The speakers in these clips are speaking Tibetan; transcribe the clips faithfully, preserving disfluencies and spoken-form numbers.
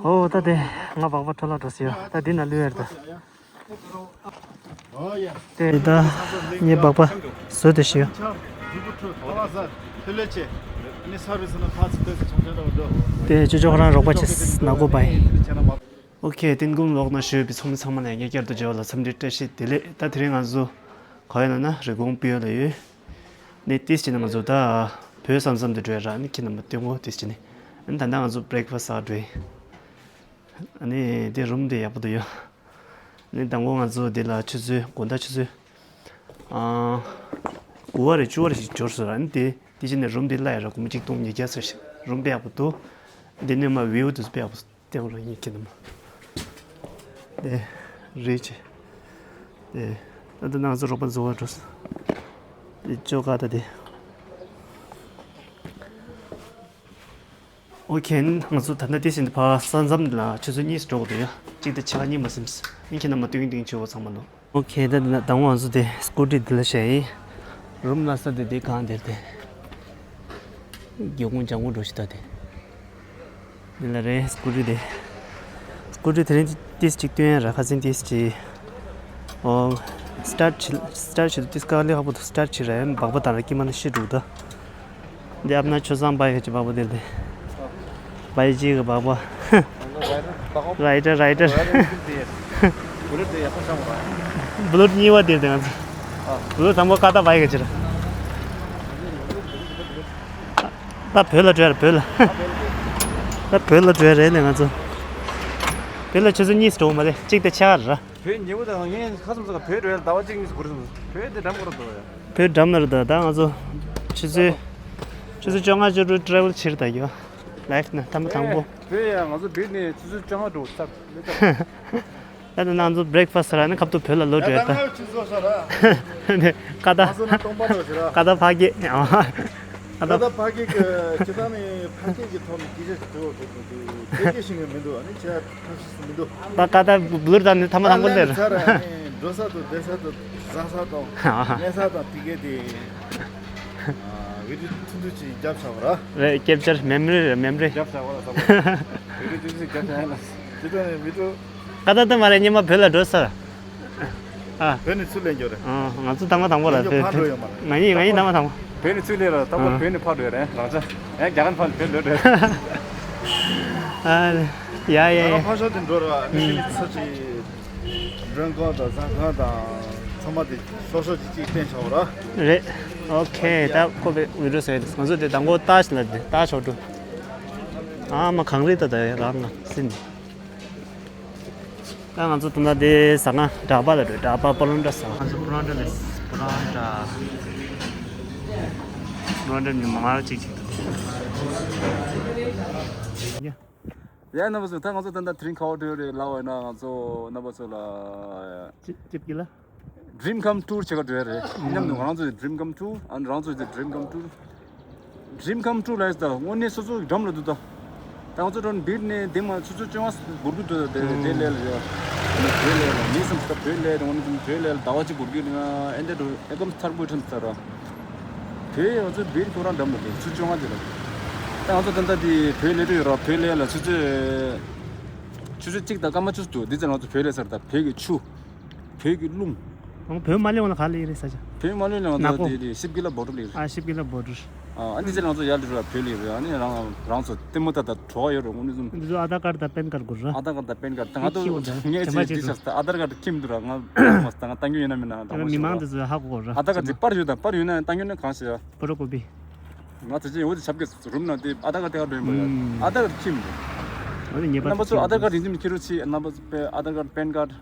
ཨོ་ད་དེ་ང་སྦག་སྦག་འཕྲོ་བརླག་འགྲོ་ཟེར་ཡོད། ད་འདི་ན་ལུས་ཡར་ད། དེ་ད་ངས་སྦག་སྦག་བཟོས་ཏེ་ཞིག་ཡོད། དེ་ཅོ་ཅོ་ཁོ་རང་རོགས་པ་བྱེད་ན་དགོས་པ་ཡིན། ཨོ་ཁེ། རྟེན་ཀུན་ལོག་ན་ཞུས་པའི་ཚོགས་མི་ཚང་མ་ལ་ངས་བསྐྱར་དུ་མཇལ་བ་ལ་འཚམས་འདྲི་བཀྲ་ཤིས་བདེ་ལེགས། ད་དེ་རིང་ང་ཚོ་ག་ཡོད་ལབ་ན་རི་ཀོན་པིའོ་ལ་ཡོད། ནི་ཏིས་ཅི་ནི་ང་ཚོ་ད་བོད་བསམ་བསམ་དུ་འགྲོ་ཡ་ར་ནི་ཁྱི་རྣམས་སྟོན་གོ་ཏིས་ཅི་ནི། ཨ་ནི་ད་ལྟ་ང་ཚོ་བྷི་རེག་ཕ་སི་ཟ་འགྲོ་ཡིན། ཨ་ནི་དེ་རུམ་དེ་ཡག་པོ་འདུག་ཡོད། ཨ་ནི་དང་པོ་ང་ཚོ་འདི་ལ་ཆུ་ཚོད་དགོང་དག་ཆུ་ཚོད་ཨ་དགུ་པ་རེད་བཅུ་པ་རེད་ཞིག་འབྱོར་སོང་ར། ཨ་ནི་དེ་དེ་ཅི་ནི་རུམ་དེ་གླ་ཡ་ར་སྒོར་མོ་གཅིག་སྟོང་ཉིས་བརྒྱ་ཟེར་ཞིག་རུམ་དཔེ་ཡག་པོ་འདུག་དེ་ནས་མ་བིའུ་དེ་ཚོ་དཔེ་ཡག་པོ་སྟོན་ར་ཡིན་ཁྱི་རྣམས། དེ་རེད་ཅེ། དེ་ད་ལྟ་ང་ཚོ་རོགས་པ་འཛུལ་བ་འགྲོ། དེ་ཅོ་ག་ད་དེ། ཨོ་ཁེ། ང་ཚོ་ད་ལྟ་དེ་བཞིན་དུ་ཕར་ས་མཚམས་ལ་ཆུ་ཚོད་གཉིས་སུ་འགྲོ་དགོས་འདུག་ཡ། གཅིག་དང་ཕྱེད་ཀ་གཉིས་མ་ཟིན། ཨིན་ཁྱེད་རྣམས་མ་སྟོན་སྟོན་བྱེད་འོ་ཚང་མ་ལོ། ཨོ་ཁེ། ད་ད་དང་པོ་ང་ཚོ་དེ་སྐུ་ཊི་འདི་ལ་བཞག་ཡིན། རུམ་ལ་ས་དེ་དེ་གང་དེར་དེ། སྒེའུ་ཁུང་ལྗང་ཁུ་འགྲོ་ཞིག་ད་དེ། འདི་ལ་རེད་སྐུ་ཊི་དེ། སྐུ་ཊི་དེ་རིང་ཏིས་ཅིག་སྟོན་ཡ་ར་ཁ་སང་ཏིས་ཅིག་ཨོ། སི་ཊར་ཊི་བྱེད་སི་ཊར་ཊི་བྱེད་དུས་ཏིས་དཀའ་ལས་ཁག་པོ་འདུག་སི་ཊར་ཊི་བྱེད་ར་ཡ་སྦག་སྦག་དང་ར་ཀི་མ་ན་ཤི་འགྲོ་ད། འདི་ཨབ་ན་ཆོས་བཟང་བའི་ག་ཅི་བག་པ་དེར་དེ། བའི་ཇི་གི་བག་པ། རའི་ཌར་རའི་ཌར། བུ་ལོཊ་གཉིས་པ་དེར་དེ་ང་ཚོ། བུ་ལོཊ་དང་པོ་ཀ་ཏ་བའི་ག་ཅི་ར། ད་བོད་ལ་འགྲོ་ཡ་ར་བོད་ལ། ད་བོད་ལ་འགྲོ་ཡ་རེད་ལས་ང་ཚོ། བོད་ལ་ཆུ་ཚོད་གཉིས་སུ་འགྲོ་མ་རེད་གཅིག་དང་ཕྱེད་ཀ་ར། བོད་ཉེ་བོ་དང་ངས་ཁ་སང་ཚོ་ཁ་བོད་འགྲོ་ཡ་ཟླ་བ་གཅིག་གཉིས་སུ་འགོར་སོང་། བོད་དེ་འགྲམ་སྐོར་འགྲོ་ཡ། བོད་འགྲམ་ན་རེད་ད། ད་ང་ཚོ་ཆུ་ཚོད་ཆུ་ཚོད་བཅོ་ལྔ་བཅུ་དྲུག་ཊེ་རེ་ཝལ་བྱེད་རེད་ད་ཡོ། ལའིཕ་ན་ཐ་མ་དང་པོ། བོད་ཡ་ང་ཚོ་བོད་ནས་ཆུ་ཚོད་བཅོ་ལྔ་འགྲོ་ཚར་མེད་ད། ད་ད་ང་ཚོ་བྷི་རེག་ཕ་སི་ར་ནི་ཁབ་ཏུ་བོད་ལ་ལོ་འགྲོ་ཡ་ད། ད་ང་ཚོ་ནི་སྟོང་པ་ལོ་ཞེ་ར། ཀ་ད་ཕ་གི་ཨ། ཀ་ད་ཕ་གི་གི་ཁྱེད་ད་ནི་ཕ་གི་གི་ཐོག་ནས་སྐད་ཆ་ཞིག་དྲི་བ་དགོས་འདུག་ཕ་གི་ཤིང་གི་མི་འདུག་ཨ་ནི་ཁྱེད་ད་ག་ད་བླུར་ད་ནི་ཐ་མ་དང་པོ་ལེར། འགྲོ་ས་དང་བསྡད་ས་དང་ཟ་ས་དང་གནས་ས་དང་དེ་གས་དེ་བི་ཌི་ཡོ་ཐུང་ཐུང་ཅིག་རྒྱབ་བཞག་པ་ར། རེད་ཀེབ་ཅར་མེ་མོ་རི་རེད་མེ་མོ་རི། རྒྱབ་བཞག་པ་ར་ས་བི་ཌི་ཡོ་ཅུང་ཟད་རྒྱབ་བཞག་ཡ་ལ་དེ་ད་ནི་བི་ཌི་ཡོ། ཀ་ད་ད་མ་རེད་སྙེ་མ་བོད་ལ་འགྲོ་ས། ཨ། བོད་ནས་ཚུར་ལེན་རྒྱུ་རེད། ཨ། ང་ཚོ་དང་པོ་དང་པོ་ལ་ལེན་རྒྱུ་བོད་ཕར་འགྲོ་ཡོད་མ་རེད། ང་གཉིས་ང་གཉིས་དང་པོ་དང་པོ། བོད་ནས་ཚུར་ལེན་ར་ད་པ་བོད་ནས་ཕར་འགྲོ་ཡོད་རེད་རང་ཅག་ཡང་རྒྱ་གར་ཕར་བོད་འགྲོ་རེད། ཨ། ཡ་ཡ་ཡ། ཕར་ཕར་ཤོག་དེ་འགྲོ་ར་ཨ་ནི་ཚ་ཅི་མགྲོན་ཁང་དང་ཟ་ཁང་དང་ཚང་མ་དེ་ཤོག་ཤོག་ཅིག་ཅིག་བསྟན་བཞག་ར། རེད། ཨོ་ཁེ། ད་ཁོ་པའི་བི་ཌི་ཡོ་ཟེར་ང་ཚོ་དེ་དང་པོ་ཏཱཇ་ལ་དེ་ཏཱཇ་ཧོ་ཊེལ། ཨ་མ་གངས་རི་ད་ད་རང་ང་སིན། ད་ང་ཚོ་ད་ལྟ་དེ་ཟ་ཁང་གྲྭ་པ་ལ་འགྲོ་གྲྭ་པ་པོ་ལོན་ཏྲ་ཟ་ཁང་། ང་ཚོ་པོ་ལོན་ཏྲ་ལས་པོ་ལོན་ཏྲ། པོ་ལོན་ཏྲ་མི་མང་ང་གཅིག་གཅིག་ཏུ་དེ། ཡ་རྣམ་པ་ཚོ་ད་ང་ཚོ་ད་ལྟ་དེ་རིང་ག་པར་འགྲོ་ཡོད་རེད་ལབ་པ་ཡིན་ན་ང་ཚོ་རྣམ་པ་ཚོ་ལ། ཅི་ཅིབ་ཀི་ལ། Dream Come True བྱེད་ག་འགྲོ་ཡ་རེད། མཉམ་དུ་ང་རང་ཚོའི་Dream Come True ཨ་ནི་རང་ཚོའི་Dream Come True། Dream Come True ལབ་ཡ་ད་དངོས་གནས་སོ་སོ་འགྲམ་ལ་འདུག་ད། ད་ང་ཚོ་འགྲོ་ནི་བིར་ནས་འདི་མ་ཆུ་ཚོད་བཅོ་ལྔ་འགོར་གི་འདུག་ད་དེ་དེ་ལས་ལ་ཡ། བོད་ལས་ལ་མི་སེམས་ད་བོད་ལས་དངོས་གནས་བོད་ལས་ལ་ཟླ་བ་གཅིག་འགོར་གི་ན་ཨེ་འདྲ་འགྲོ་ཨེ་ཀམ་ཐར་པོའི་ཁྲིམས་ལྟར་ར། བོད་ང་ཚོ་བིར་ཁོ་རང་འགྲམ་ལ་འདུག་ཆུ་ཚོད་བཅོ་ལྔ་དེ་ལ། ད་ང་ཚོ་ད་ལྟ་དེ་བོད་ལས་འགྲོ་ཡོད་ར་བོད་ལས་ལ་ཆུ་ཚོད་ཆུ་ཚོད་གཅིག་དང་སྐར་མ་བཅུ་འདུག་འདི་ཚོ་ང་ཚོ་བོད་ལས་ཚར་ད་བོད་ཀྱི་ཆུ། བོད་ཀྱི་རླུང་། ཨང་བོད་མ་ལེན་འོང་ལ་ག་ལེ་ཡི་རེད་ས་ཆ། བོད་མ་ལེན་ལ་ང་ནག་པོ། ཚོ་དེ་དེ་ཤིབ་ཀི་ལ་བོ་ཏྲ་ལེ་ཡི་རེད། ཨ་ཤིབ་ཀི་ལ་བོ་ཏྲ། ཨ་ཨ་འདི་ཚེ་ང་ཚོ་ཡར་ལ་ར་བོད་ལེ་ཡི་རེད། ཨ་ནི་རང་རང་ཚོ་ལྟད་མོ་ལྟ་ད་བྲོ་བ་ཡོད་རེད་དངོས་གནས་སོང་། འདི་ཚོ་ཨ་དྷར་ཀར་དང་པན་ཀར་དགོས་རེད། ཨ་དྷར་ཀར་དང་པན་ཀར་ད་ང་ཚོ་ངས་ཅིག་འདི་ཤག་ཨ་དྷར་ཀར་ཁྱིམ་འདུག་ར་ང་མ་ད་ང་ཏང་གི་ཡོད་ན་མིན་ན་དང་པོ་མི་མང་འདི་ཚོ་ཧ་གོ་གོ་ར། ཨ་དྷར་ཀར་ཅིག་པར་ཡོད་དང་པར་ཡོད་ན་ཏང་གི་ན་གང་ཤེས་ཡ། ཕོ་ཊོ་ཀོ་པི། ང་ད་ཅི་འོ་དེ་ཆབ་ཀྱི་རུམ་ན་དེ་ཨ་དྷར་ཀར་དེ་ག་འགྲོ་ཡིན་པ་ཡ། ཨ་དྷར་ཀར་ཁྱིམ་འདུག་འོ་དེ་ངེས་པར་རྣམ་པ་ཚོ་ཨ་དྷར་ཀར་རིན་འཛིན་ཁྱེར་རོགས་ཆེ་རྣམ་པ་ཚོ་པའི་ཨ་དྷར་ཀར་པན་ཀར།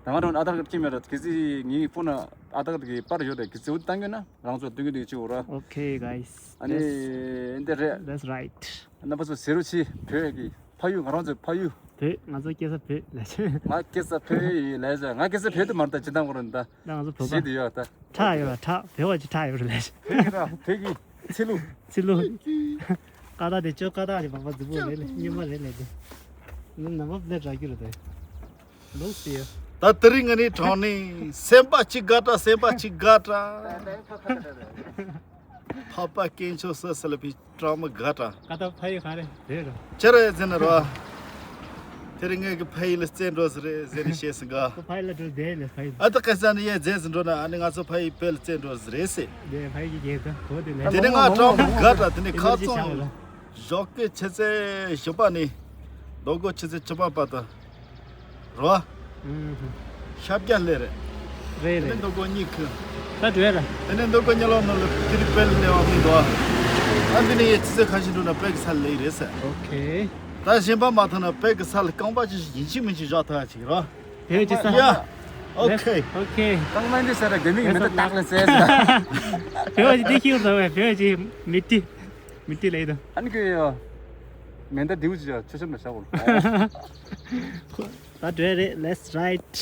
ད་ང་རང་ཨ་དྷར་ཀར་ཁྱིམ་ཡོད་ར་གལ་སྲིད་ངའི་ཕོན་ན་ཨ་དྷར་ཀར་གྱི་པར་ཡོད་ར་གལ་སྲིད་འོ་བཏང་གྱོད་ན་རང་ཚོ་སྟོན་གྱི་འདུག་ཅིག་འོ་ར། Okay, guys. ཨ་ནི་That's, འདི་རེད། That's right. རྣམ་པ་ཚོ་ཟེར་རོགས་ཆེ་བོད་ཀྱི་ཕ་ཡུལ་ང་རང་ཚོའི་ཕ་ཡུལ། བོད་ང་ཚོ་སྐྱེས་ས་བོད་ལས་ཆེ། ང་སྐྱེས་ས་བོད་ཡིན་ལས་ཆེ་ང་སྐྱེས་ས་བོད་དུ་མ་རེད་ད་སྤྱི་བཏང་ཁོ་རང་ད། ད་ང་ཚོ་བོད་པ་ཞིག་དུ་ཡོད་ད། ཁྲག་ཡོད་ལ་ཁྲག་བོད་པ་ཅིག་ཁྲག་ཡོད་རེད་ལས་ཆེ། བོད་ཀྱི་ད་བོད་ཀྱི་ཚི་ལུ། ཚི་ལུ། ཀ་ད་དེ་ཅོ་ཀ་ད་རེད་བག་པ་རྫིག་པོ་རེད་ལས་སྙེ་མ་རེད་ལས་དེ། ནི་ནམ་བབ་ལས་རག་རྒྱུ་རེད་དེ། ལུག་སི་ཡ། ད་དེ་རིང་ང་ནི་གྲོང་ནས་སེམས་པ་གཅིག་དགའ་དྲ་སེམས་པ་གཅིག་དགའ་དྲ། འཕགས་པ་དཀོན་མཆོག་གསོལ་ཟེར་ལ་ཕི་སྤྲང་མོ་དགའ་དྲ། ཀ་ད་ཕ་ཡི་ག་རེ་རེད་ར། ཅི་རེད་ཟེར་ན་ར། དེ་རིང་ངས་ཀྱི་ཕ་ཡུལ་ལ་རྩེད་འགྲོ་ཟེར་རེད་ཟེར་ནས་བཤད་ཟིན་ག་ཕ་ཡུལ་ལ་འགྲོ་བསྡད་ལ་ཕ་ཡུལ། ཨ་ད་ཁ་སང་ནས་ཡས་རྫས་སུ་འགྲོ་ན་ཨ་ནི་ང་ཚོ་ཕ་ཡུལ་བོད་ལ་རྩེད་འགྲོ་ཟེར་རེད་ཟེར། དེ་ཕ་ཡུལ་གྱི་རྒྱལ་ཁབ་གོ་དེ་ལས། དེ་ནས་ང་གྲོགས་པོ་དགའ་དྲགས། དེ་ནས་ཁ་ཚོང་ཞོགས་ཀས་ཆུ་ཚོད་བཞི་པ་ནས་མདོ་སྒོ་ཆུ་ཚོད་བཅུ་པ་བར་དུ་རོ། ཤར་རྒྱག་ལས་རེད། རེད་དེ་ནས་རེད། མདོ་སྒོ་གཉིས་ཁུལ། ད་འགྲོ་ཡ་ར། དེ་ནས་མདོ་སྒོ་གཉིས་ལོག་ནང་ལ་དེ་རིང་བོད་ལ་གནས་པ་མི་འདུག་ཨ་འདི་ནས་ཡས་ཆུ་ཚོད་ཁ་ཤས་འགྲོ་ན་བོད་ཀྱི་ས་ལ་སླེབས་རེད་ཟེར། ཨོ་ཁེ། ད་གཞན་པ་མ་ཐོན་ན་བོད་ཀྱི་ས་ལ་རྐང་པ་ཅིག་ཡིན་གཅིག་མིན་གཅིག་བཞག་ཐུབ་ཡ་ཅིག་རོ། བོད་ཀྱི་ས། ཡ། ཨོ་ཁེ། ཨོ་ཁེ། རྐང་པ་འདི་ཟེར་ར་དགེ་མི་གི་མེ་ཏོག་སྟག་ལ་ཟེར་ཟེར། བོད་ཀྱི་འདི་ཁྱིའུ་ཟ་བས་བོད་ཀྱི་མི་ཏི་མི་ཏི་ལས་དང་། ཨ་ནི་ཀྱི་ཡོ། མེ་མདའ་མདེའུ་ཅིག་ཡོ་ཆུ་ཆེན་ལ་བཞག་གོ། ད་འགྲོ་རེད། Let's ride.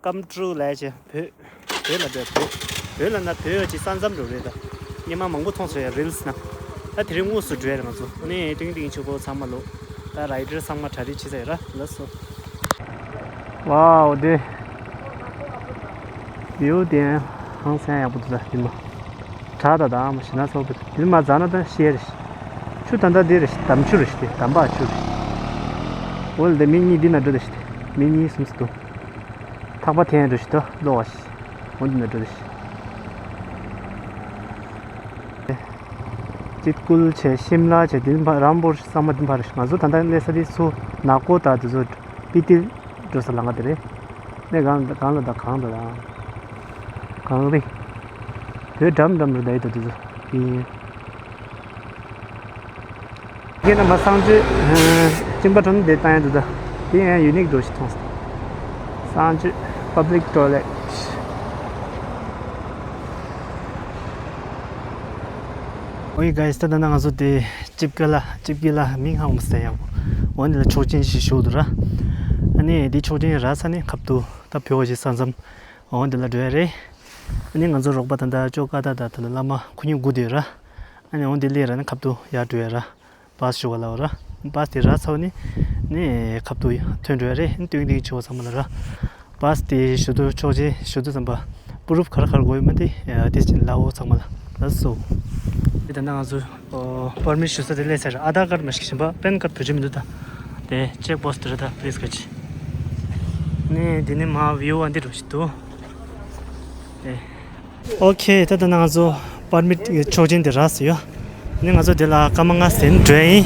Come true ལས་བྱས་བོད། བོད་ལ་འགྲོ་བོད། བོད་ལ་ན་བོད་ཀྱི་ས་མཚམས་འགྲོ་རེད་ད། སྔོན་མ་མང་པོ་མཐོང་སོང་ཡ་རིལ་སི་ན། ད་དེ་རིང་དངོས་སུ་འགྲོ་ཡ་རེད་ང་ཚོ། ཨ་ནི་ཏིང་ཏིང་ཆུ་ཁོ་ཚང་མ་ལོ། ད་རའི་ཌར་ཚང་མ་གྲ་སྒྲིག་བྱེད་ས་ཡོད་ར་ལགས་སོ། ཝའོ་དེ། བིའུ་དེ་ཧང་སང་ཡག་པོ་འདུག་ད་དེ་མ། བྲག་ད་ད་མ་ཞེ་ན་ཚོགས་པའི་དེ་མ་འཛག་ན་ད་ཤེས་རེད། ཆུ་ད་ད་དེ་རེད་དམ་ཆུ་རེད་དེ་དམ་པ་ཆུ་རེད། འོ་ལ་དེ་མི་གཉིས་འདི་ན་འགྲོ་ད་ཤི་དེ་མི་གཉིས་གསུམ་སུ་འདུག་ཐག་པ་འཐེན་འགྲོ་ཤི་ད་ལོག་བ་ཤི། འོ་འདི་ན་འགྲོ་ད་ཤི། ཅིད་ཀུལ་བྱས་ཤིམ་ལ་བྱས་དེ་རམ་པུར་ཚང་མ་དེ་འཕར་ཤི། ང་ཚོ་ད་ད་གནས་ས་དེ་ཚུ་ནག་པོ་ད་དེ་ཚོ་པི་ཏི་འགྲོ་ས་ལམ་ཁ་དེ་རེད། ནས་གང་གང་ལ་ད་གང་ད་ད་གང་རེད། བོད་འགྲམ་འགྲམ་རེད་ད་ཡོད་ད་དེ་ཚོ་ཡིན། ཁྱེད་རྣམ་པ་གསང་སྤྱོད་གཅིན་པ་གྲོན་དེ་བཏང་ཡ་འདུག་ད། དེ་ཡང་ཡུ་ནིག་འགྲོ་ཞིག་མཐོང་སོང་། གསང་སྤྱོད་public toilet། ཨོ་ཡེ་guys། ད་ད་ན་ང་ཚོ་དེ་ཅིབ་ཀ་ལ་ཅིབ་ཀི་ལ་མིང་ཧང་མ་སྟེ་ཡག་པོ། འོ་འདི་ལ་ཆོག་མཆན་ཞིག་ཞུགས་འདུག་ར། ཨ་ནི་དེ་ཆོག་མཆན་རག་ས་ནི་ཁབ་ཏུ་ད་བོད་ཀྱི་ས་མཚམས་འོ་འདི་ལ་འགྲོ་ཡ་རེད། ཨ་ནི་ང་ཚོ་རོགས་པ་ད་ད་ཅོ་ཀ་ད་ད་ད་ལ་བླ་མ་ཁུ་ཉུ་དགུ་དེ་ར། ཨ་ནི་འོ་འདི་ལས་ར་ནི་ཁབ་ཏུ་ཡར་འགྲོ་ཡ་ར། བཱས་ཞུ་བ་ལ་བ་ར། བཱས་དེ་ར་ཚ་བ་ནི་ནི་ཁབ་ཏུ་ཐོན་འགྲོ་ཡ་རེད། ཨ་ནི་ཏུང་ཏིང་ཆུ་བ་ཚང་མ་ལ་ར། བཱས་དེ་ཞུ་དུ་ཆོག་ཆེ་ཞུ་དུ་ཙམ་པ་པུ་རུབ་ག་ར་ག་ར་དགོས་ཡོད་མ་དེ་དེ་ཅིན་ལ་འོ་ཚང་མ་ལ་ལ་སོ། དེ་ད་ནང་ང་ཚོ་པར་མིཊ་ཞུ་ས་དེ་ལས་ཚར། ཨ་དྷར་ཀར་མ་ཞིག་བཞིན་པ་པན་ཀར་བེད་སྤྱོད་མི་འདུག་ད། དེ་ཅེག་བོགས་དེ་རེད་ད་པི་ལིས་ག་ཅི། ནི་དེ་ནི་མ་བིའུ་ཨ་འདི་རུ་ཞིག་འདུག་དེ། ཨོ་ཁེ། ད་ལྟ་ང་ཚོ་པར་མིཊ་ཆོག་མཆན་དེ་རག་སོང་ཡོད། ནི་ང་ཚོ་དེ་ལ་སྐར་མ་ལྔ་ཟིན་འགྲོ་ཡིན།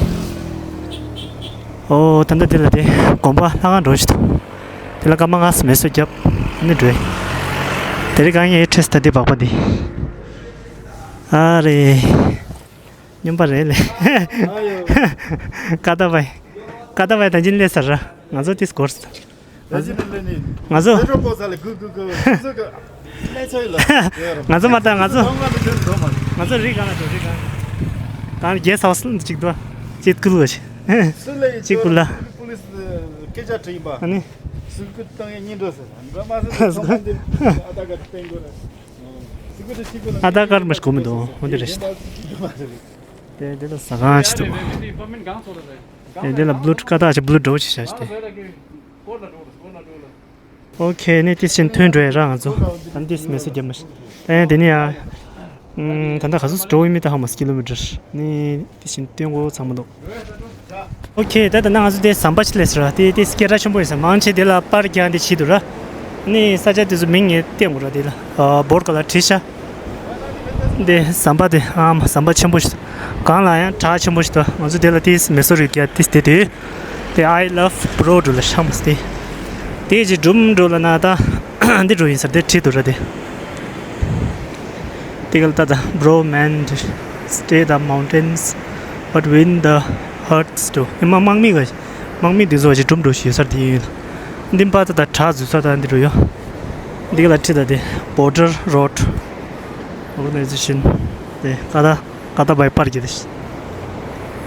ཨོ་ད་ལྟ་དེ་ལ་དེ་དགོན་པ་ལྷ་ཁང་འགྲོ་ཞིག་འདུག་དེ་ལ་སྐར་མ་ལྔ་མེ་གསོད་རྒྱབ་ནི་འགྲོ་ཡིན། དེ་རིང་གང་ཡིན་ཁྲེས་ད་དེ་བག་པ་འདི། ཨ་རེ། སྨྱོན་པ་རེད་ལེ། ཀ་ད་བའི། ཀ་ད་བའི་ད་ཅིན་ལས་ས་ར། ང་ཚོ་དེ་སྐོར་ས། ང་ཚོ། ང་ཚོ་མ་ལྟ་ང་ཚོ། ང་ཚོ་རི་གང་ལ་འགྲོ་རི་གང་། གང་རྒྱལ་ས་བ་སུ་གཅིག་ཏུ། ཅིག་ཀུལ་བ་ཞིག་གཅིག་ཀུལ་ལ། ཨ་ནི། ཨ་ད་ཀར་མ་ཞིག་གོ་མི་འདུག་འོ་འདི་རེད་ཤི། དེ་འདི་ལ་ཟ་ཁང་ཞིག་འདུག་དེ་འདི་ལ་བླུ་ཀ་ད་ཅིག་བླུ་འགྲོ་ཅིག་བྱ་ཞིག་དེ། ཨོ་ཁེ། ནི་ཏིས་ཅིན་ཐོན་འགྲོ་ཡ་ར་ང་ཚོ། ད་ཏིས་མེ་སི་རྒྱབ་མ་ཤི། ད་ཡང་དེ་ནི་ཡ། ད་ད་ག་ཟུག་འགྲོ་ཡི་མི་ད་ཧ་མ་སི་ཀི་ལོ་མི་ཊར། ནི་ཏིས་ཅིན་སྟོན་གོ་ཚང་མ་འདུག་ཨོ་ཁེ། ད་ད་ན་ང་ཚོ་དེ་ཟམ་པ་ཅིག་སླེབས་སོང་ར། དེ་དེ་སྐད་གྲགས་ཆེན་པོ་ཡིན་ས་མང་ཆེ་དེ་ལ་པར་རྒྱག་འདི་བྱེད་འདུག་ར། ནི་ས་ཆ་དེ་ཚོ་མིང་ངས་བསྟན་དགོས་ར། དེ་ལ་བོར་ག་ལ་བྲིས་ཤ། དེ་ཟམ་པ་དེ་ཨ་མ་ཟམ་པ་ཆེན་པོ་ཞིག་གང་ལ་ཡང་བྲག་ཆེན་པོ་ཞིག་འདུག་ང་ཚོ་དེ་ལ་དེ་མེ་སོ་རི་རྒྱ་དེ་དེ་དེ་དེ་I love bro འགྲོ་ལ་ཤ་མ་སྟེ། དེ་ཅི་སྒྲུམ་འགྲོ་ལ་ན་ད་འདི་འགྲོ་ཡིན་ཟེར་དེ་བྲིས་འདུག་ར་དེ། དེ་ག་ལ་ད་ད་bro man stay the mountains but win the hearts too. ཨེ་མ་དམག་མི་ག་དམག་མི་འདི་ཚོ་ཅི་སྒྲུམ་འགྲོ་ཞིག་ཡོད་སར་དེ་ཡིན། འདི་པ་ད་ད་བྲག་འཛུལ་ས་ད་འདི་འགྲོ་ཡོད། འདི་ག་ལ་ཁྲིད་ད་དེ་Border Road Organization དེ་ཀ་ད་ཀ་ད་བའི་པར་གྱི་དེ་ཤི།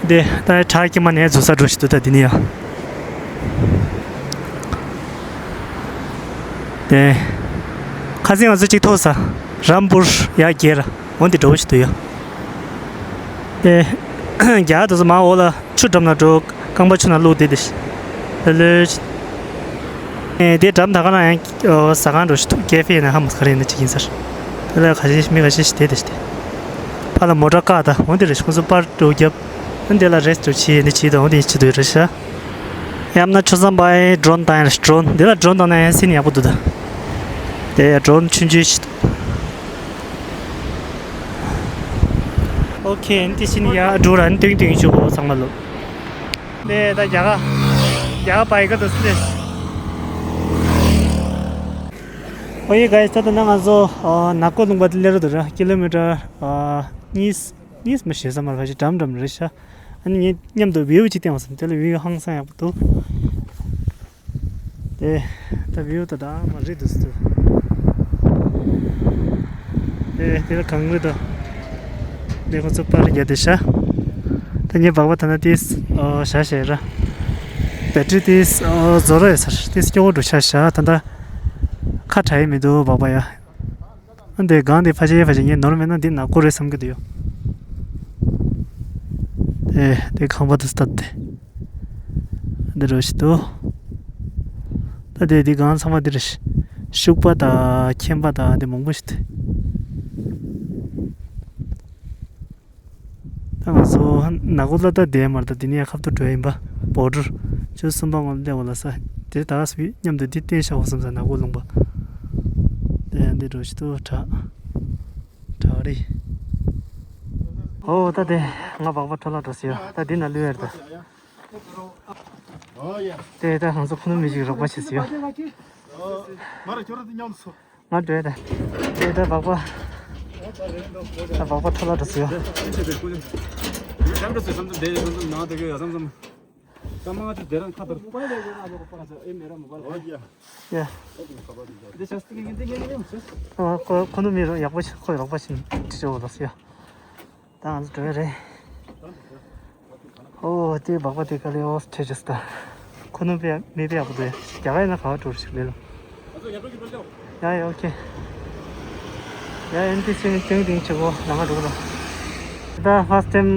དེ་ད་བྲག་གི་མ་ནས་འཛུལ་ས་འགྲོ་ཞིག་འདུག་ད་འདི་ནི་ཡ། དེ་ཁ་སང་ང་ཚོ་གཅིག་ཐོག་ས་རམ་པུར་ཡ་རྒྱལ་ར་འོན་ཏེ་འགྲོ་ཞིག་འདུག་ཡ། དེ་རྒྱ་དུ་ས་མ་འོ་ལ། ཆུ་འགྲམ་ན་འགྲོ། རྐང་པ་ཆུ་ན་བླུགས་དེ་དེ་ལོས། ཨེ་དེ་འགྲམ་ད་ག་ན་ཡང་ཟ་ཁང་འགྲོ་ཞིག་འདུག་ཀེ་ཧྥེ་ཡིན་ན་ཧ་མ་ག་རེ་ཡིན་ན་ཅིག་ཡིན་ཟེར། དེ་ལ་ཁ་ཤས་མི་ཁ་ཤས་ཤིག་དེ་དེ་ཞིག་དེ། ཕ་ལ་མོ་ཊ་བཀག་ད་འོ་དེ་རེ་ཞིག་ཁོ་ཚོ་པར་འགྲོ་རྒྱབ། ཨ་དེ་ལ་རེས་འགྲོ་ཆི་ཡིན་ན་ཆི་ད་འོ་དེ་ཆི་དུ་རེ་ཤ། ཡང་ན་ཆུ་ཚང་པའི་ཌོ་རོན་བཏང་ཡ། ཌོ་རོན་འདི་ལ་ཌོ་རོན་བཏང་ན་ཡང་སྲིད་ན་ཡག་པོ་འདུག་ད། དེ་ཡ་ཌོ་རོན་ཆུང་ཆུང་ཞིག་འདུག་ཨོ་ཁེ། ཨན་ཏི་སྲིད་ན་ཡ་འགྲོ་ར། ཨན་ཏིང་ཏིང་ཆུ་བོ་ཚང་མ་ལོ། དེ་ད་རྒྱ་གར་རྒྱ་གར་པའི་ཀ་དུ་སྲིད། ཨོ་ཡེ་གཱའི་སི། ད་ད་ན་ང་ཚོ་ནག་པོ་ལུང་པ་དེ་སླེབས་ར་འདུག་ར། ཀི་ལོ་མི་ཊར་གཉིས། གཉིས་མ་ཤེས་ས་མར་ཕ་ཞིག་འགྲམ་འགྲམ་རེད་ཤག་ཨ་ནི་ངས་མཉམ་དུ་བིའུ་གཅིག་བསྟན་བ་སོང་། དེ་ལ་བིའུ་ཧང་སང་ཡག་པོ་འདུག་དེ་ད་བིའུ་ད་ད་མ་རེད་འདུག་སུ། དེ་དེ་ལ་གངས་རི་དང་། དེ་ཁོ་ཚོ་པར་རྒྱག་དེ་ཤག་ད་ངས་སྦག་སྦག་ད་ན་ཏིས་ཨོ་བཞག་བཞག་ར། བེ་ཊི་རི་ཏིས་ཨོ་རྫོགས་ར་ཡོད་ས་རེད། ཏིས་སྐྱོ་བོ་འགྲོ་ཤག་ཤག་ད་ད་ཁ་གྲག་ཡི་མི་འདུག་སྦག་སྦག་ཡ། ཨ་འདི་སྒང་འདི་ཕ་ཆེ་ཕ་ཆེ་ངས་ནོར་མེད་ན་འདི་ནག་པོ་རེད་བསམ་གྱི་འདུག་ཡོ། ཨེ་འདི་ཁང་པ་འདི་སྟབས་བདེ། འདི་རོ་ཞིག་འདུག་ད་འདི་འདི་སྒང་ཚང་མ་འདི་རེད། ཤུག་པ་དང་ཁྱེམ་པ་དང་འདི་མང་པོ་ཞིག་འདུག་ད་ང་ཚོ་ནག་པོ་ལ་ད་བསྡད་མ་རེད། ད་འདི་ནས་ཁ་ཐུག་འགྲོ་ཡ་ཡིན་པ། བོ་ཊར་བཅུ་གསུམ་པ་ངོ་ལ་སླེབས་པ་ལ་ས། དེ་ད་ག་སུ་མཉམ་དུ་འདི་བསྟན་བཞག་པ་བསམ་ས། ནག་པོ་ལུང་པ། དེ་ཡང་འདི་འགྲོ་ཞིག་ཏུ་དྲག་དྲག་རེད། ཨོ་ད་དེ་ང་སྦག་སྦག་འཕྲོ་བརླག་འགྲོ་སི་ཡོ། ད་འདི་ན་ལུས་ཡར་ད། དེ་ད་ང་ཚོ་ཁོ་ན་མི་ཞིག་རོགས་པ་བྱེད་སི་ཡོ། ང་འགྲོ་ཡ་ད། དེ་ད་སྦག་སྦག་ད་སྦག་སྦག་འཕྲོ་བརླག་འགྲོ་སི་ཡོ། ཡ། ཁོ་ཁོ་ནུ་མི་རོ་ཡག་པོ་ཞིག་ཁོ་རོགས་པ་ཞིག་ཁྲིད་ཆོག་ལ་སི་ཡ། ད་ང་ཚོ་འགྲོ་ཡ་རེད། ཨོ་དེ་སྦག་སྦག་དེ་ག་ལེ་ཨོ་སི་ཁྲེ་ཇི་སི་ད། ཁོ་ནུ་པེ་མི་པེ་ཡག་པོ་དེ་རྒྱ་གར་ཡིན་ན་ག་བ་འགྲོ་ཞིག་ལེ་ལོ། ཡ་ཡ་ཨོ་ཁེ། ཡ་ཨན་ཏི་སི་ཏིང་ཏིང་ཆེ་གོ་ལ་ང་འགྲོ་ལ། ད་ཧ་སི་ཊེམ་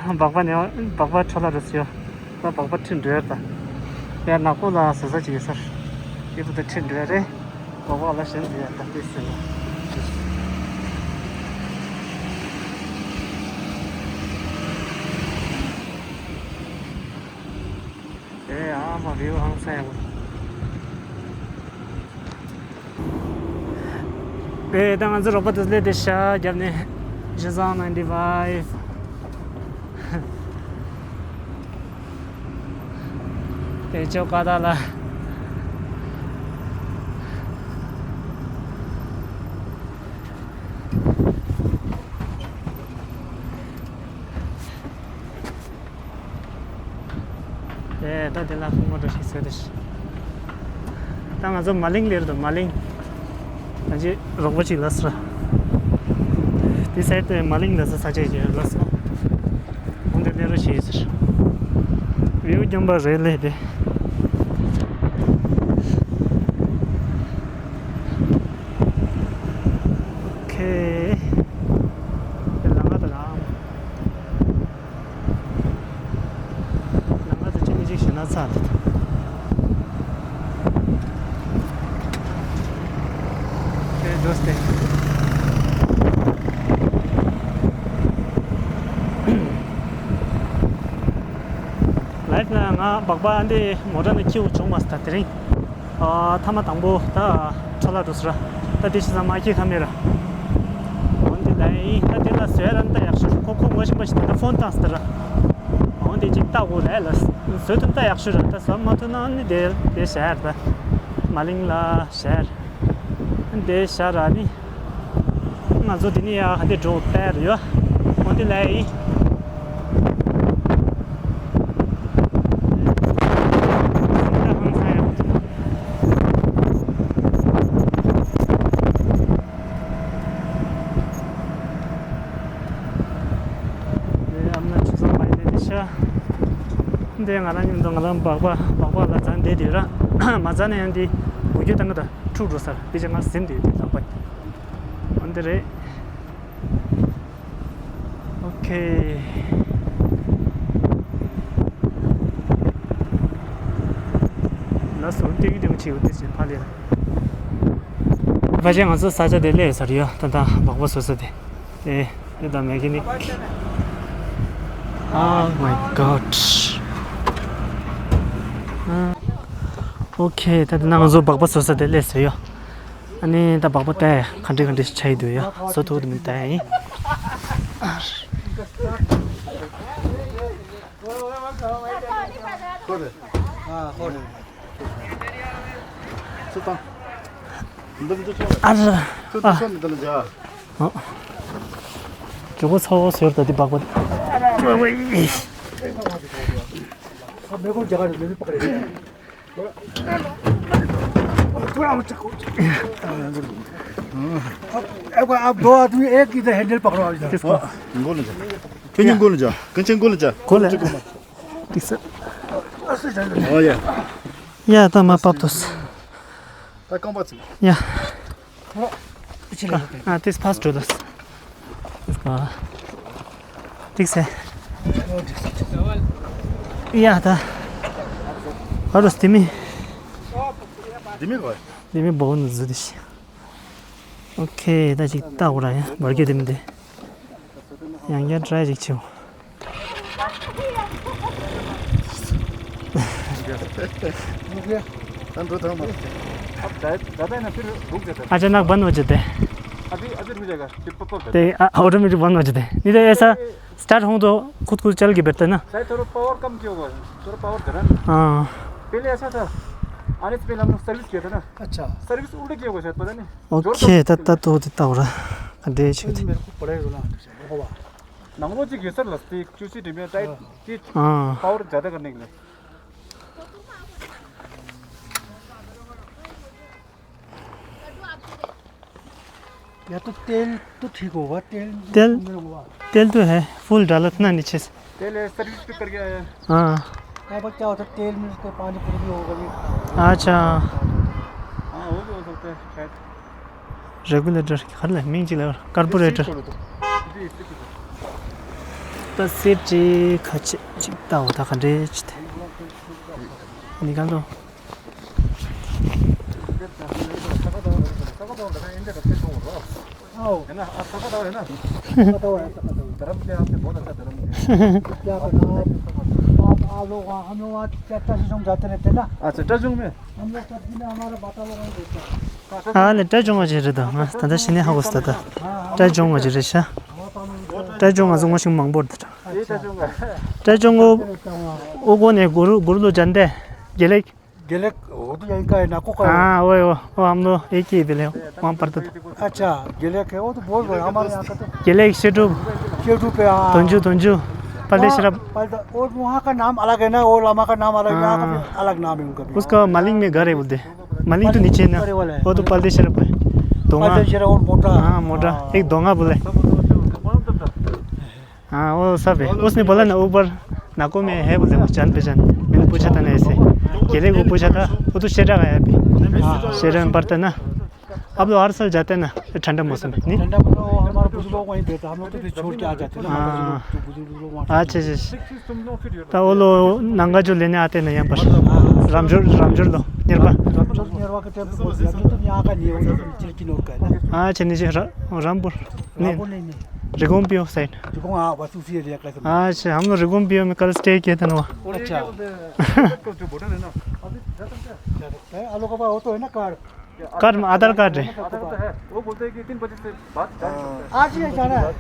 སྦག་སྦག་ནས་སྦག་སྦག་འཕྲོ་བརླག་འགྲོ་སི་ཡོ། ད་སྦག་སྦག་ཁྲིད་འགྲོ་ཡ་ད། ཡ་ནག་པོ་ལ་ཟ་ཟ་ཅིག་ཡོད་སར། ཡི་པུ་ད་ཁྲིད་འགྲོ་ཡ་རེད། སྦག་སྦག་ལ་ཞེན་ཟེར་ཡ་ད་ཏེ་ཟེར་ལ། ཨེ་ཨ་མ་བིའུ་ཧང་སང་ཡ། ཨེ་ད་ང་ཚོ་རོགས་པ་དེ་སླེབས་ཏེ་ཤག་རྒྱབ་ནས། ཇི་ཟང་ནའིན་ཊི་ཕའིབ། དེ་ཅོ་ཀ་ད་ལ། དེ་ད་དེ་ལ་ཁོང་ཁོ་འགྲོ་ཞིག་ཟེར་དེ། ད་ང་ཚོ་མ་ལིང་ལེར་དུ་མ་ལིང་། ད་ཅི་རོགས་པ་ཅིག་ལ་སོ། དེ་སའི་ཊི་དེ་མ་ལིང་ལ་སོ་ས་ཆ་ཅིག་ལ་སོ། འོན་ཏེ་ལེ་རོ་ཞིག་ཟེར། བིའུ་རྐྱང་པ་རེད་ལེ་དེ། ཁེ། དེ་ལ་ང་ད་རང་། ལམ་ཁ་དེ་ཅི་མི་ཅིག་ཞེ་ན་ཚར། དེ་འགྲོ་སྟེ། ལའིབ་ན་ང་སྦག་སྦག་འདི་མོ་ཊ་ནས་ཁྱེར་བྱུང་མ་སོང་ད་དེ་རིང་། ཨ་ཐ་མ་དང་པོ་ད་འཕྲོ་བརླག་འགྲོ་སོང་ར། ད་དེ་ཕྱི་ས་མ་ཁྱེར་ཁ་མེད་ར། འོན་ཏེ་ལའི་ད་དེ་ལ་བཟོས་ར་ད་ཡག་ཤོས་ཁོ་ཁོ་ངོ་ཤེས་པ་ཞིག་ད་ད་ཕོན་བཏང་སྟེ་ར། འོན་ཏེ་ཅིག་ལྟ་དགོས་ལའི་ལ་བཟོས་ཐུབ་ད་ཡག་ཤོས་ར། ད་བཟོ་མ་ཐུབ་ན་ནི་དེ་དེ་བཞག་ཡ་ར། ད་མ་ལིང་ལ་བཞག་ཡ་ར། དེ་བཞག་ར་ནི། ང་ཚོ་དེ་ནི་ཡ་ཧ་དེ་འགྲོ་སྟེར་ཡོད། འོན་ཏེ་ལའི། དེ་ཨ་མ་ཆུ་ཚང་མ་ཡིན་ནས་དེ་ཤ། འདི་ང་རང་མཉམ་དུ་ང་རང་སྦག་སྦག་སྦག་སྦག་ལ་འཛེགས་བསྡད་དུས་ར། མ་འཛེགས་ན་ཡང་འདི་འགུལ་སྐྱོད་བཏང་གི་འདུག་འཁྲུག་འགྲོ་སར་དེ་ཅི་ང་ཟིན་དུས་དེ་ལག་པ། འོན་ཏེ་རེད། ཨོ་ཁེ། ལགས་སོ། ཏིང་ཏིང་བྱེད་འོ་དེ་ཕ་ལས། ཕ་ཆེ་ང་ཚོ་ས་ཆ་དེ་སླེབས་ཚར་ཡོད། ད་ལྟ་སྦག་སྦག་བཟོ་ས་དེ། དེ་དེ་ད་མེ་ཀ་ནིག Oh my god. ཨོ་ཁེ། ད་ལྟ་ང་ཚོ་སྦག་སྦག་བཟོ་ས་དེ་སླེབས་སོང་ཡོད། ཨ་ནི་ད་སྦག་སྦག་ལྟ་ཡ་ག་འདྲ་ག་འདྲ་ཞིག་ཆགས་ཡི་འདུག་ཡ། བཟོ་ཐུབ་ཀྱི་མིན་ལྟ་ཡ་ཡིན། ཨ་རེ། ཨ་རེ། ཨ། ཇོ་བོ་ཚ་བོ་ཟེར་ད་འདི་སྦག་སྦག། अब दो आदमी एक इधर हैंडल पकड़ो इधर। किसको? गोल जा। कंचन गोल जा। गोल है। ठीक सर। ओ या। या, त म पाप्तोस्। ता कम बात। या। अँ, त्यस फास्ट हो दस। त्यसको। ठिक छ। या, त। हरोस् तिमी। तिमी भयो। तिमी बहुत जुदिस। ओके, ད་ཅིག་ལྟ་འོ་ར་ཡ། བར་གྱི་དེ་མི་དེ། ཡང་བསྐྱར་ཊ་རའི་ཅིག་བྱེད། अचानक बंद हो जाते हैं। अभी, अभी रुक जाएगा, फिर पकड़ देते हैं। ते, आ, ऑटोमेटिक बंद हो जाते हैं। नहीं तो ऐसा स्टार्ट हों तो खुद खुद चल के बैठता है ना। शायद थोड़ा पावर कम किया होगा, थोड़ा पावर घटा ना। हाँ। पहले ऐसा था, आने से पहले हम लोग सर्विस किया था ना। अच्छा। सर्विस उल्टा किया होगा शायद, पता नहीं। ओके, ད་ད་ལྟ་འདི་ལྟ་བུ་ར་ག་འདྲས་ཆགས་ཏེ། ནང་ལོགས་གཅིག་ཡོད་ས་ལ་སྟེ་ཅུ་སི་དྲི་མེད་ཏའི་ཀི་ཨ། पावर ज्यादा करने के लिए। या तो तेल तो ठीक होगा, तेल तेल, नहीं होगा। तेल तो है, फुल डाला था ना नीचे से। तेल है, सर्विस भी करके आया है। हाँ। क्या बच्चा होता, तेल में उसको पानी पूरी भी होगा भी। अच्छा। हाँ, वो भी हो सकता है शायद। रेगुलेटर, खा ले, मिंग चिला, कार्बोरेटर। ད་སེ་ཏྲི་ཁ་ཆེ་ཅིག་ལྟ་འོ་ད་ག་འདྲས་ཅིག་དེ། ནི་གང་དུ། आओ। है ना, आप सका था, है ना? सका था, है, सका था। धर्म के आपने बहुत अच्छा धर्म दिया। क्या करना आप? आप, आप लोग वहाँ, हम लोग वहाँ क्या, क्या सिस्टम जाते रहते हैं ना? अच्छा, ट्रजोंग में? हम लोग सब दिन हमारा बाता लोग वहीं रहता है। ཨ་ལེ། སྲིད་སྐྱོང་བ་ཅིག་རེད་དོ། ང་ད་ལྟ་ཤི་ནས་ཧ་གོ་སོང་ད། སྲིད་སྐྱོང་བ་ཅིག་རེད་ཤག་སྲིད་སྐྱོང་ང་ཚོ་ངོ་ཤེས་མང་པོ་འདུག་སྲིད་སྐྱོང་ཨོ་ཨོ་གོ་ནས་གུ་རུ་གུ་རུ་ལོ་ཇན་དེ་དགེ་ལེགས། गेलेक हो तो यहीं का है ना, को का है? हाँ, वही वो, वो हम लोग एक ही बिल है, वहाँ पढ़ता था। अच्छा, गेलेक है, वो तो बहुत बड़ा, हमारे यहाँ का तो गेलेक, सेटू, सेटू पे, हाँ। तंजू, तंजू, पलटे शरब। पलटा, और वहाँ का नाम अलग है ना, वो लामा का नाम अलग है, यहाँ का भी हाँ। अलग नाम है उनका भी। उसका मालिंग में घर है बोलते। मालिंग तो नीचे है ना, अरे वाला है। वो तो पलटे शरब है। दोंगा। पलटे शरब और मोटा। हाँ, मोटा। हाँ। एक दोंगा बोले। हाँ, वो सब है। उसने बोला ना, ऊपर नाको में है बोलते, वो जान पहचान। मैंने पूछा था ना ऐसे। गेले को पूछा था, वो तो शेरा का है अभी। हाँ। शेरा में पढ़ता ना। आप लोग हर साल जाते हैं ना, ठंडा मौसम में, नहीं? ठंडा में तो हमारे बुजुर्ग लोग वहीं बैठते हैं, हम लोग तो फिर छोड़ के आ जाते हैं ना, हाँ। हमारे बुजुर्ग लोग, तो बुजुर्ग लोग वहाँ अच्छा, अच्छा, अच्छा। तो वो लोग नंगा जो लेने आते हैं ना यहाँ पर, हाँ। रामजोर, रामजोर लो, निरपा। रामजोर, निरपा के टाइम पे बहुत ज्यादा, तो यहाँ का नहीं है, वो लोग चिलकी नोट का है ना। हाँ, अच्छा, नीचे रा-, रामपुर। नहीं। रामपुर नहीं, नहीं। रिगोम पियो साइड। रिगोम, हाँ, बस उसी एरिया का है सब। अच्छा, हम लोग रिगोम पियो में कल स्टे किए थे ना वहाँ। अच्छा। और ये क्या बोलते हैं, जो बॉर्डर है ना, अभी जा सकते हैं? जा सकते हैं। आप लोगों का पास वो तो है ना कार्ड? कार्ड में आधार कार्ड है। आधार कार्ड तो है। वो बोलते हैं कि तीन बजे से बाद जा नहीं सकते। आज ही जाना है।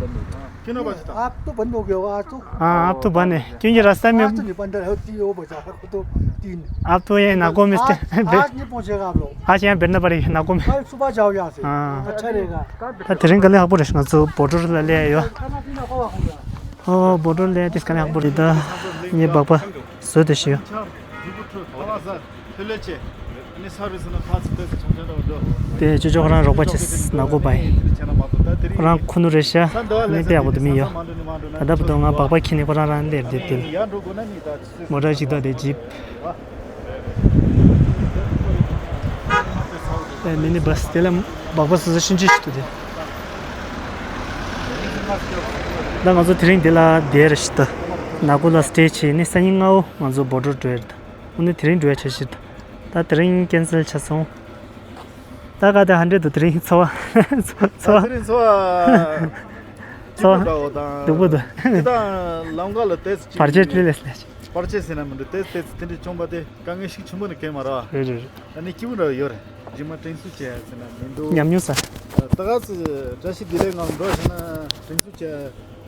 कितना बजे था? आप तो बंद हो गया होगा आज तो। हाँ, आप तो बंद है, क्योंकि रास्ता में आज तो नहीं बंद है, तीन, वो बजा है, वो तो तीन। आप तो ये नागो में आज, स्टे-, आज नहीं पहुंचेगा आप लोग। आज यहाँ बैठना पड़ेगा नागो में। कल सुबह जाओ यहाँ से। हाँ। अच्छा रहेगा। ད་དེ་རིང་དཀའ་ལས་ཁག་པོ་རེད། ང་ཚོ་བོ་ཌར་ལ་སླེབས་ཡོད། ཨོ་བོ་ཌར་སླེབས་དེ་དཀའ་ལས་ཁག་པོ་རེད། ད་ངས་སྦག་སྦག་བཟོས་ཏེ་ཤི་ཡོད། དེ་ཅོ་ཅོ་ཁོ་རང་རོགས་པ་བྱས་ནག་པོ་པ་ཡིན། ཁོ་རང་ཁུ་ནུ་རེད་ཤག་ནི་དཔེ་ཡག་པོ་དུ་མི་ཡོད། ད་ལྟ་བར་དུ་ང་སྦག་སྦག་ཁྱེར་ནས་ཁོ་རང་རང་སླེབས་བསྡད་དེ། མོ་ཊ་ཞིག་ད་དེ་ཇིབ། ཨེ་མི་ནི་བྷ་སི་དེ་ལ་སྦག་སྦག་བཟོ་ས་ཤིན་ཅི་ཞིག་འདུག་དེ། ད་ང་ཚོ་དེ་རིང་འདི་ལ་བསྡད་རེད་ཤག་ད་ནག་པོ་ལ་སི་ཊེ་ཇི་བྱས་ནས་སང་ཉིན་སྔ་པོ་ང་ཚོ་བོ་ཌར་འགྲོ་ཡ་རེད། ད་འོ་ན་དེ་རིང་འགྲོ་ཡ་ཆ་ཤིག་རེད། ད་དེ་རིང་ཁེན་སལ་ཆགས་སོང་། ད་ག་དེ་ཧ་འདྲེ་འདུག་དེ་རིང་འཚོ་བ། འཚོ་བ། དེ་རིང་འཚོ་བ། འཚོ་བ། སྐྱིད་པོ་འདྲ་བོ་དང་། སྡུག་པོ་འདུག་དེ་དང་ལམ་ཁ་ལ་བལྟས་ཚེ་བར་ཆད་ལས་ལས་ལས། པར་ཆས་ཟེར་ན་མི་འདུག་དེ་དེ་དེ་འདྲ་བྱུང་བ་དེ་དཀའ་ངལ་ཞིག་ཆེན་པོ་ནི་གང་མ་རེད། རེད་རེད་རེད། ད་ནི་སྐྱིད་པོ་འདྲ་ཡོད་རེད། རྗེས་མ་དྲན་གསོ་བྱས་ཟེར་ན་མི་འདུག་ཉམས་མྱོང་ས། ད་ག་ཚོད་བཀྲ་ཤིས་བདེ་ལེགས་ངང་འགྲོ་ཟེར་ན་དྲན་གསོ་བྱས་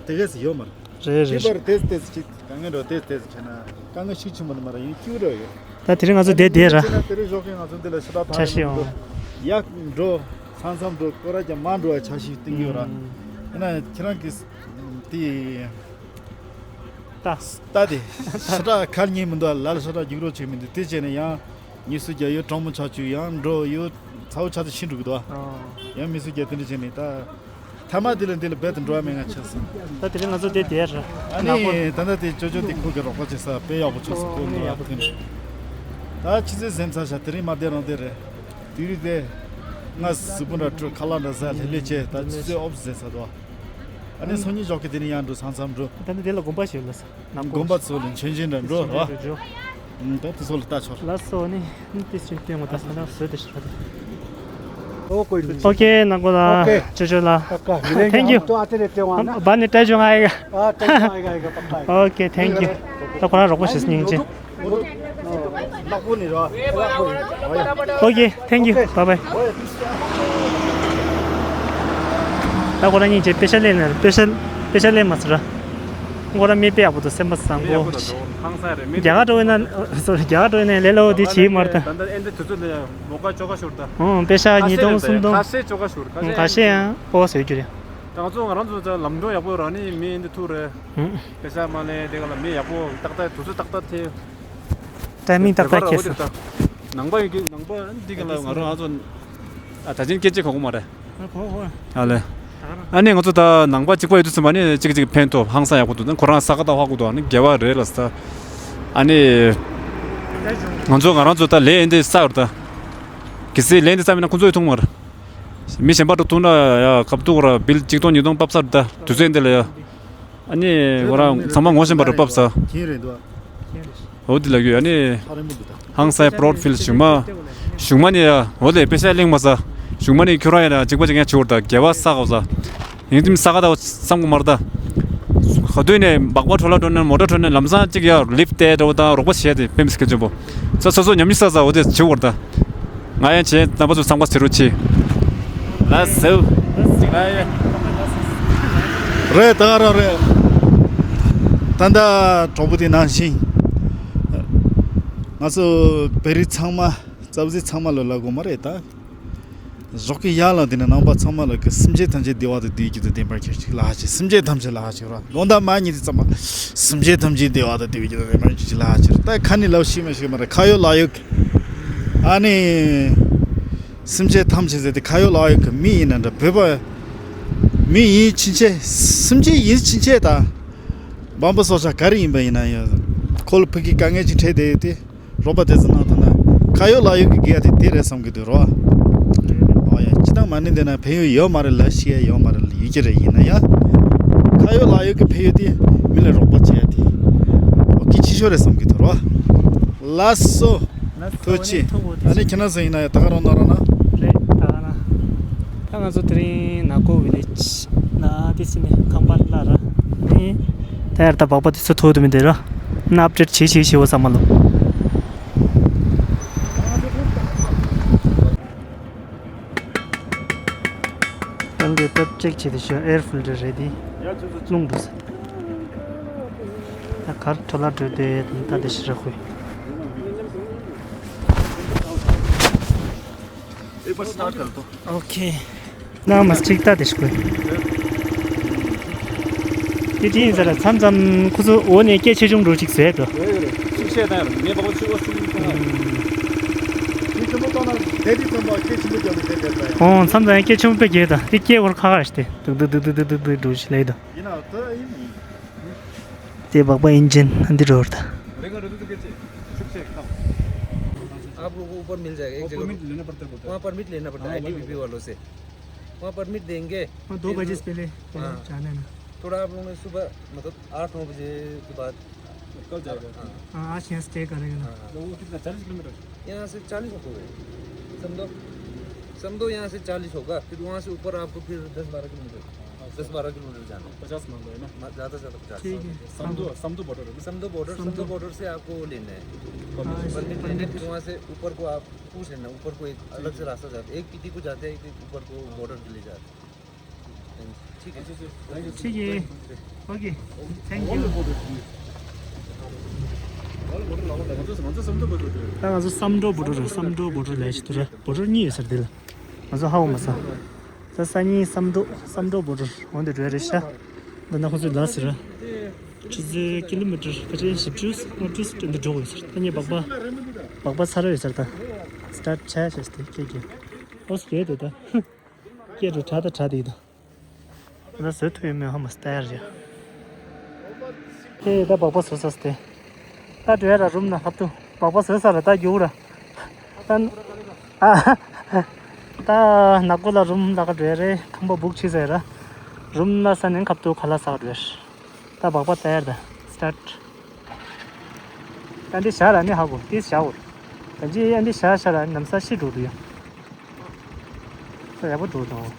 དེ་གས་ཡོད་མ་རེད། རེད་རེད། ཁྱད་པར་དེ་དེ་ཅིག་དཀའ་ངལ་འགྲོ་དེ་དེ་བྱས་ན་དཀའ་ངལ་ཤུགས་ཆེན་པོ་ནི་མ་རེད། ཡིན་སྐྱིད་པོ་འདྲ་ཡོད། ད་དེ་རིང་ང་ཚོ་བསྡད་བསྡད་ར། དེ་རིང་ཞོགས་ཀས་ང་ཚོ་འདི་ལ་ཞེ་དྲག་ཐག་ཆ་ཞིག་ཡོང་། ཡག་འགྲོ། ས་མཚམས་འགྲོ་སྐོར་ར་རྒྱབ་མ་འགྲོ་བ་ཆ་ཞིག་སྟོན་གྱི་ཡོད་ར། ཡིན་ན་ཁྱེད་རང་གིས་དེ། ལྟ། ལྟ་དེ། ཤ་ཁྲག་ཁ་ཉན་མི་འདུག་ལ་ལ་ཤ་ཁྲག་རྒྱུག་རོགས་བྱེད་མི་འདུག་དེ་བྱས་ནས་ཡང་མི་གསོད་རྒྱག་ཡོད། གྲང་མོ་ཆགས་བཅུག་ཡང་འགྲོ་ཡོད། ཚ་བོ་ཆགས་ཏེ་ཤི་འགྲོ་གི་འདུག་ཨ། ཡང་མི་གསོད་རྒྱག་དེ་འདྲ་བྱས་ནས་ད། ཐ་མ་དེ་ལ་འདི་ལ་རྦད་དེ་འགྲོ་བ་མེད་ང་ཆགས་སོང་། ད་དེ་རིང་ང་ཚོ་དེ་དེར། ཨ་ནི་ད་ལྟ་དེ་ཅོ་ཅོ་དེ་ཁོ་གི་རོགས་པ་བྱེད་ས་དཔེ་ཡག་པོ་ཆགས་སོང་། ཁོ་ཨོ་ཡག་པོ་ཐོན། ད་ཕྱི་ཚེས་ཟིན་ཚར་ཤག་དེ་རིང་མ་བསྡད་རང་བསྡད་རེད། དེ་རིང་དེ། ང་གཟུགས་པོ་འདྲ་བཀྲུས་ཁ་ལག་འདྲ་ཟ་ལྷེ་ལྷེ་བྱས་ད་ཕྱི་ཚེས་ཨོབ་ཟེར་ཚར་འདུག་ཨ་ནི་སང་ཉིན་ཞོགས་ཀྱི་དེ་ནས་ཡང་འགྲོ་ས་མཚམས་འགྲོ། ད་ནི་དེ་ལ་དགོན་པ་ཞིག་ལ་ས་ནམ་དགོན་པ་ཚོ་ལ་མཆོད་མཇལ་འདྲ་འགྲོ་ར། ད་དེ་ཚོ་ལ་ལྟ་ཆོག་ལ་སོ་ནི་ནི་དེ་ཚོ་སྟོན་དགོས་ད་ས་ན་བཟོས་དེ་ཞིག་ད་དེ། ཨོ་ཀེ་ནག་པོ་ལ་ཅོ་ཅོ་ལ། Thank you. ཨ་ནི་ཏྲ་ཅོ་ང་ཨེ་ག་ཨོ་ཀེ་thank you. ད་ཁོ་རང་རོགས་པ་ཞིག་སྙིང་རྗེ། Okay, thank you. Bye bye. ད་ཁོ་རང་གཉིས་ཀྱིས་པེ་ཤ་ལེན་ནས་པེ་ཤ་པེ་ཤ་ལེན་མ་ཟེར་ར། ཁོ་རང་མི་དཔེ་ཡག་པོ་འདུག་སེམས་པ་བཟང་པོ། ཧང་སང་རེད་མི། རྒྱ་གར་འགྲོ་ཡིན་ན་སོ་རི་རྒྱ་གར་འགྲོ་ཡིན་ན་ལས་སླ་པོ་དེ་བྱེད་མ་རེད་ད། ད་ལྟ་ཨེ་འདྲ་དུས་ཚོད་ལ་མོ་ཀ་ཅོ་ཀ་ཤོར་ད། ཨོ་པེ་ཤ་ཉིས་སྟོང་སུམ་སྟོང་། ཁ་ཤས་ཅོ་ཀ་ཤོར་ཁ་ཤས། ཁ་ཤས་ཡང་སྤོ་བ་བཟོས་རྒྱུ་རེད། ང་ཚོ་ང་རང་ཚོ་ད་ལམ་འགྲོ་ཡག་པོ་རག་ནི་མི་ཨེ་འདྲ་ཐུག་རེད། ཨུ། པེ་ཤ་མ་ལེན་དེ་ག་ལ་མི་ཡག་པོ་ཏག་ཏག་དུས་ཚོད་ཏག་ཏག་ཐེ། ཊའི་མིང་ཏག་ཏག་ཁེལ་སོང་། ནང་པ་ཡོད་ཀྱི་ནང་པ་འདི་ག་ལ་ང་རང་ང་ཚོ་ཨ་ད་ཅིན་སྐད་ཆ་གོ་གི་མ་རེད། ཨ་ལེ། ཨ་ནི་ང་ཚོ་ད་ནང་པ་གཅིག་པ་ཡོད་དུས་ཙམ་པ་ནི་གཅིག་གཅིག་ཕན་ཐོགས་ཧང་སང་ཡག་པོ་འདུག་ཁོ་རང་ས་ག་ད་ཧ་གོ་འདུག་ཨ་ནི་དགེ་བ་རེད་ལ་ས། ཨ་ནི་ང་ཚོ་ང་རང་ཚོ་ད་ལས་འདི་ས་ཡོད་ད། གལ་སྲིད་ལས་འདི་ས་མེད་ན་ཁོ་ཚོ་ཡི་ཐུག་མ་རེད། མི་གཞན་པ་འགྲོ་ཐུག་ན་ཡ་ཁབ་ཏུ་ར་བིལ་གཅིག་སྟོང་ཉིས་སྟོང་ཕབ་ཚར་ད་དུས་ཚོད་འདི་ལ་ཡ། ཨ་ནི་ང་རང་ཚང་མ་ངོ་ཤེས་པ་རུ་ཕབ་ས། ཁྱེད་རེད་འདུག་འོ་དེ་ལ་ཡོད་ཨ་ནི། ཧང་སའི་པྲོད་ཕིལ་གཞུག་མ། གཞུག་མ་ནི་ཡ་འོ་དེ་པེ་ཤ་གླེང་མ་ས། གཞུག་མ་ནི་ཁྱོད་རང་ཡ་ན་གཅིག་པ་གཅིག་ཡང་བྱེད་འོར་ད་དགེ་བ་ས་གོ་ས། ཡིན་དུས་ས་ག་ད་བསམ་གོ་མར་ད། ག་དུས་ནས་སྦག་སྦག་འཕྲོ་ལ་འགྲོ་ནས་མོ་ཊ་འཕྲོ་ནས་ལམ་སང་གཅིག་ཡ་ལིབ་ཏེ་འགྲོ་དང་རོགས་པ་བྱས་ཏེ་ཕེམ་སི་ཁེ་ཆེན་པོ། ས་ས་སོ་ཉམས་ཉི་ས་ས་འོ་དེ་བྱེད་འོར་ད། ང་ཡང་བྱས་རྣམ་པ་ཚོ་ཚང་པ་ཟེར་རོ་ཆེ། ལ་སེའུ། རེད་ད་ར་རེད། ད་ལྟ་གྲོགས་པོ་དེ་ནང་བཞིན། ང་ཚོ་བོད་རིགས་ཚང་མ་རྩ་བཟི་ཚང་མ་ལོ་ལ་གོ་མ་རེད་ད། ཞོགས་ཀྱི་ཡར་ལ་དེ་ནས་ནང་པ་ཚང་མ་ལ་གི་སེམས་ཅན་ཐམས་ཅད་བདེ་བ་དང་བདེ་སྐྱིད་དང་ལྡན་པར་གྱུར་ཅིག་ལ་ཧ་ཅིག་སེམས་ཅན་ཐམས་ཅད་ལ་ཧ་ཅིག་ར་ལོ་ཟླ་མ་ཉིད་དེ་ཙམ་པ་སེམས་ཅན་ཐམས་ཅད་བདེ་བ་དང་བདེ་སྐྱིད་དང་ལྡན་པར་གྱུར་ཅིག་ལ་ཧ་ཅིག་ར་ད་ཁ་ནི་ལབ་ཤེས་མ་ཤེས་མ་རེད་ཁ་ཡོད་ལག་ཡོད་གི་ཨ་ནི། སེམས་ཅན་ཐམས་ཅད་ཟེར་ཏེ་ཁ་ཡོད་ལག་ཡོད་གི་མི་ཡིན་ན་འདྲ་བོད་པ། མི་ཡིན་ཕྱིན་ཆད་སེམས་ཅན་ཡིན་ཕྱིན་ཆད་ད། བམ་པོ་སོགས་ཆ་ག་རེ་ཡིན་པ་ཡིན་ན་ཡང་། ཁོ་ལ་ཕ་གི་དཀའ་ངལ་ཅིག་འཕྲད་བསྡད་ཡོད་དེ། རོགས་པ་དེ་ཚོ་ནང་ཐོན་ན། ཁ་ཡོད་ལག་ཡོད་ཀྱི་དགེ་བ་དེ་དེ་རེད་བསམ་གི་འདུག་རོ། ཨོ་ཡ་སྤྱི་བཏང་མ་ཎི་འདོན་ན་ཕན་ཡོན་ཡོད་མ་རེད་ལབ་ཤེས་ཡ་ཡོད་མ་རེད་ལ་ཡོད་ཀྱི་རེད་ཡིན་ན་ཡང་། ཁ་ཡོད་ལག་ཡོད་ཀྱི་ཕན་ཡོན་དེ་མི་ལ་རོགས་པ་བྱེད་ཡ་དེ། ཨོ་གལ་ཆེ་ཤོས་རེད་བསམ་གི་འདུག་རོ། ལགས་སོ། ཐུགས་རྗེ་ཆེ། ཨ་ནི་ཁྱེད་རང་ཚོ་ཡིན་ན་ཡང་ད་ག་རང་ན་རང་ན། རེད་ད་ག་ན། ད་ང་ཚོ་དེ་རིང་ནག་པོ་བི་ལེ་ཇི་ན་དེ་སི་ནི་ཁང་པ་ལ་ར། ནི། ད་ཡར་ད་སྦག་སྦག་དེ་ཚོ་ཐུག་དུ་མི་འདུག་ར། ན་ཨབ་ཌེཊ་བྱེད་བྱེད་བྱེད་འོ་ཚང་མ་ལོ། ཏང་གི་སྟབས་ཅེག་བྱེད་དུ་ཤོག་ཨེར་ཕིལ་ཊར་རེད་དེ། རླུང་འགྲོ་ས། ད་གར་ཁྲོ་ལ་འགྲོ་དེ་ད་དེ་ཤི་ར་ཁུ། ཨོ་ཁེ། ན་མ་སི་ཊིག་ད་དེ་ཤི་ཁུ། དེ་དེ་ཡིན་ས་ར་མཚམས་མཚམས་ཁུ་ཚོ་འོ་ནས་སྐད་ཆེ་ཆུང་འགྲོ་ཅིག་ཟེར་དོ། ཤིག་ཤེས་ད་ཡར་ངའི་བག་ཆུ་བ་ཤུགས་ཡིན་ཀྱང་། ཤིག་ཆུ་མོ་ཏོ་ན་དེ་དེ་ཚང་མ་སྐད་ཆེན་པོ་རྒྱབ་ནས་དེ་དེ་ད་ཡར། ཨོ་མཚམས་མཚམས་སྐད་ཆུང་པོ་རྒྱག་ད་དེ་སྐད་བོར་ཁ་ཁ་ཞིག་དེ་དུག་དུག་དུག་དུག་དུག་དུག་འགྲོ་ཞིག་ལེ་དོ། ཡིན་ན་ད་ཡིན། དེ་སྦག་སྦག་ཨིན་ཇིན་འདི་འགྲོ་བར་ད། आप लोगों को ऊपर मिल जाएगा, एक जगह। परमिट लेना पड़ता है, बोलते हैं। वहाँ परमिट लेना पड़ता है, हाँ, वही। आईटीबीपी वालों से। वहाँ परमिट देंगे। हाँ, दो बजे से पहले हाँ। जाना है ना। थोड़ा आप लोगों ने सुबह, मतलब, आठ नौ बजे के बाद। कल जाएगा। हाँ। हाँ, आज यहाँ स्टे करेगा ना। हाँ, हाँ। तो वो कितना, चालीस किलोमीटर? यहाँ से चालीस होगा। समझो, समझो, यहाँ से चालीस होगा, फिर वहाँ से ऊपर आपको फिर दस बारह किलोमीटर। हाँ, दस बारह किलोमीटर जाना है। पचास मान लो, है ना? म-, ज़्यादा से ज़्यादा पचास। ठीक है। समदो, समदो बॉर्डर है ना? समदो बॉर्डर, समदो। समदो बॉर्डर से आपको लेना है। हाँ, परमिट लेना है, फिर वहाँ से ऊपर को आप पुश है ना, ऊपर को एक अलग से रास्ता जाता है। एक पीटी को जाते हैं, एक ऊपर को बॉर्डर के लिए जाते हैं। ठीक है। ठीक है। OK, thank you. ད་ང་ཚོ་བསམ་གྲུབ་བོ་ཊར་རེད། བསམ་གྲུབ་བོ་ཊར་ལས་ཤི་ཏུ་ར་བོ་ཊར་གཉིས་ཡོད་ས་རེད། དེ་ལ་ང་ཚོ་ཧ་གོ་མ་སོང་། ད་སང་ཉིན་བསམ་གྲུབ་བསམ་གྲུབ་བོ་ཊར་འོང་དེ་འགྲོ་ཡ་རེད་ཤག་འདི་ན་ཁོང་ཚོས་ལབ་ཟེར། ཆུ་ཚོད་ཀི་ལོ་མི་ཊར་ཕལ་ཆེར་བཞི་བཅུ་ལྔ་བཅུ་འདི་འགྲོ་དགོས་ཟེར། ད་ངས་སྦག་སྦག་སྦག་སྦག་ཚར་ཡོད་ཟེར། ད་སི་ཊར་ཊི་བྱས་བྱས་ཏེ་ཁྱེད་ཀྱིས་ཨོ་སི་ཀེ་དེ་ད་ཁྱེད་འགྲོ་དྲ་ད་དྲ་དེ་ད། ང་བཟོས་ཐུབ་ཡོད་མེད་ཧ་མ་སྟེར་རེད། ཁྱེད་ད་སྦག་སྦག་བཟོ་ས་སྟེ། ད་འགྲོ་ཡ་ར་རུམ་ན་ཧབ་ཏུ་སྦག་སྦག་བཟོས་ས་ལ་ད་རྒྱུག་ར། ད་ཨ་ད་ནག་པོ་ལ་རུམ་ལ་ཁ་འགྲོ་ཡ་རེད། ཁང་པ་བུག་ཆི་ཟེར་ར། རུམ་ལ་ས་ནས་ཁབ་ཏུ་ཁ་ལ་ས་འགྲོ་ཡ་རེད། ད་སྦག་སྦག་སྟེར་ད་སི་ཊར་ཊི། ད་འདི་བཞག་ལ་ནི་ཧ་གོ་ཏིས་བཞག་འོ། ད་ཅི་ཨ་འདི་བཞག་བཞག་ལ་ནམ་ས་ཤི་འགྲོ་འདུག་ཡ། ས་ཡག་པོ་འགྲོ་དང་།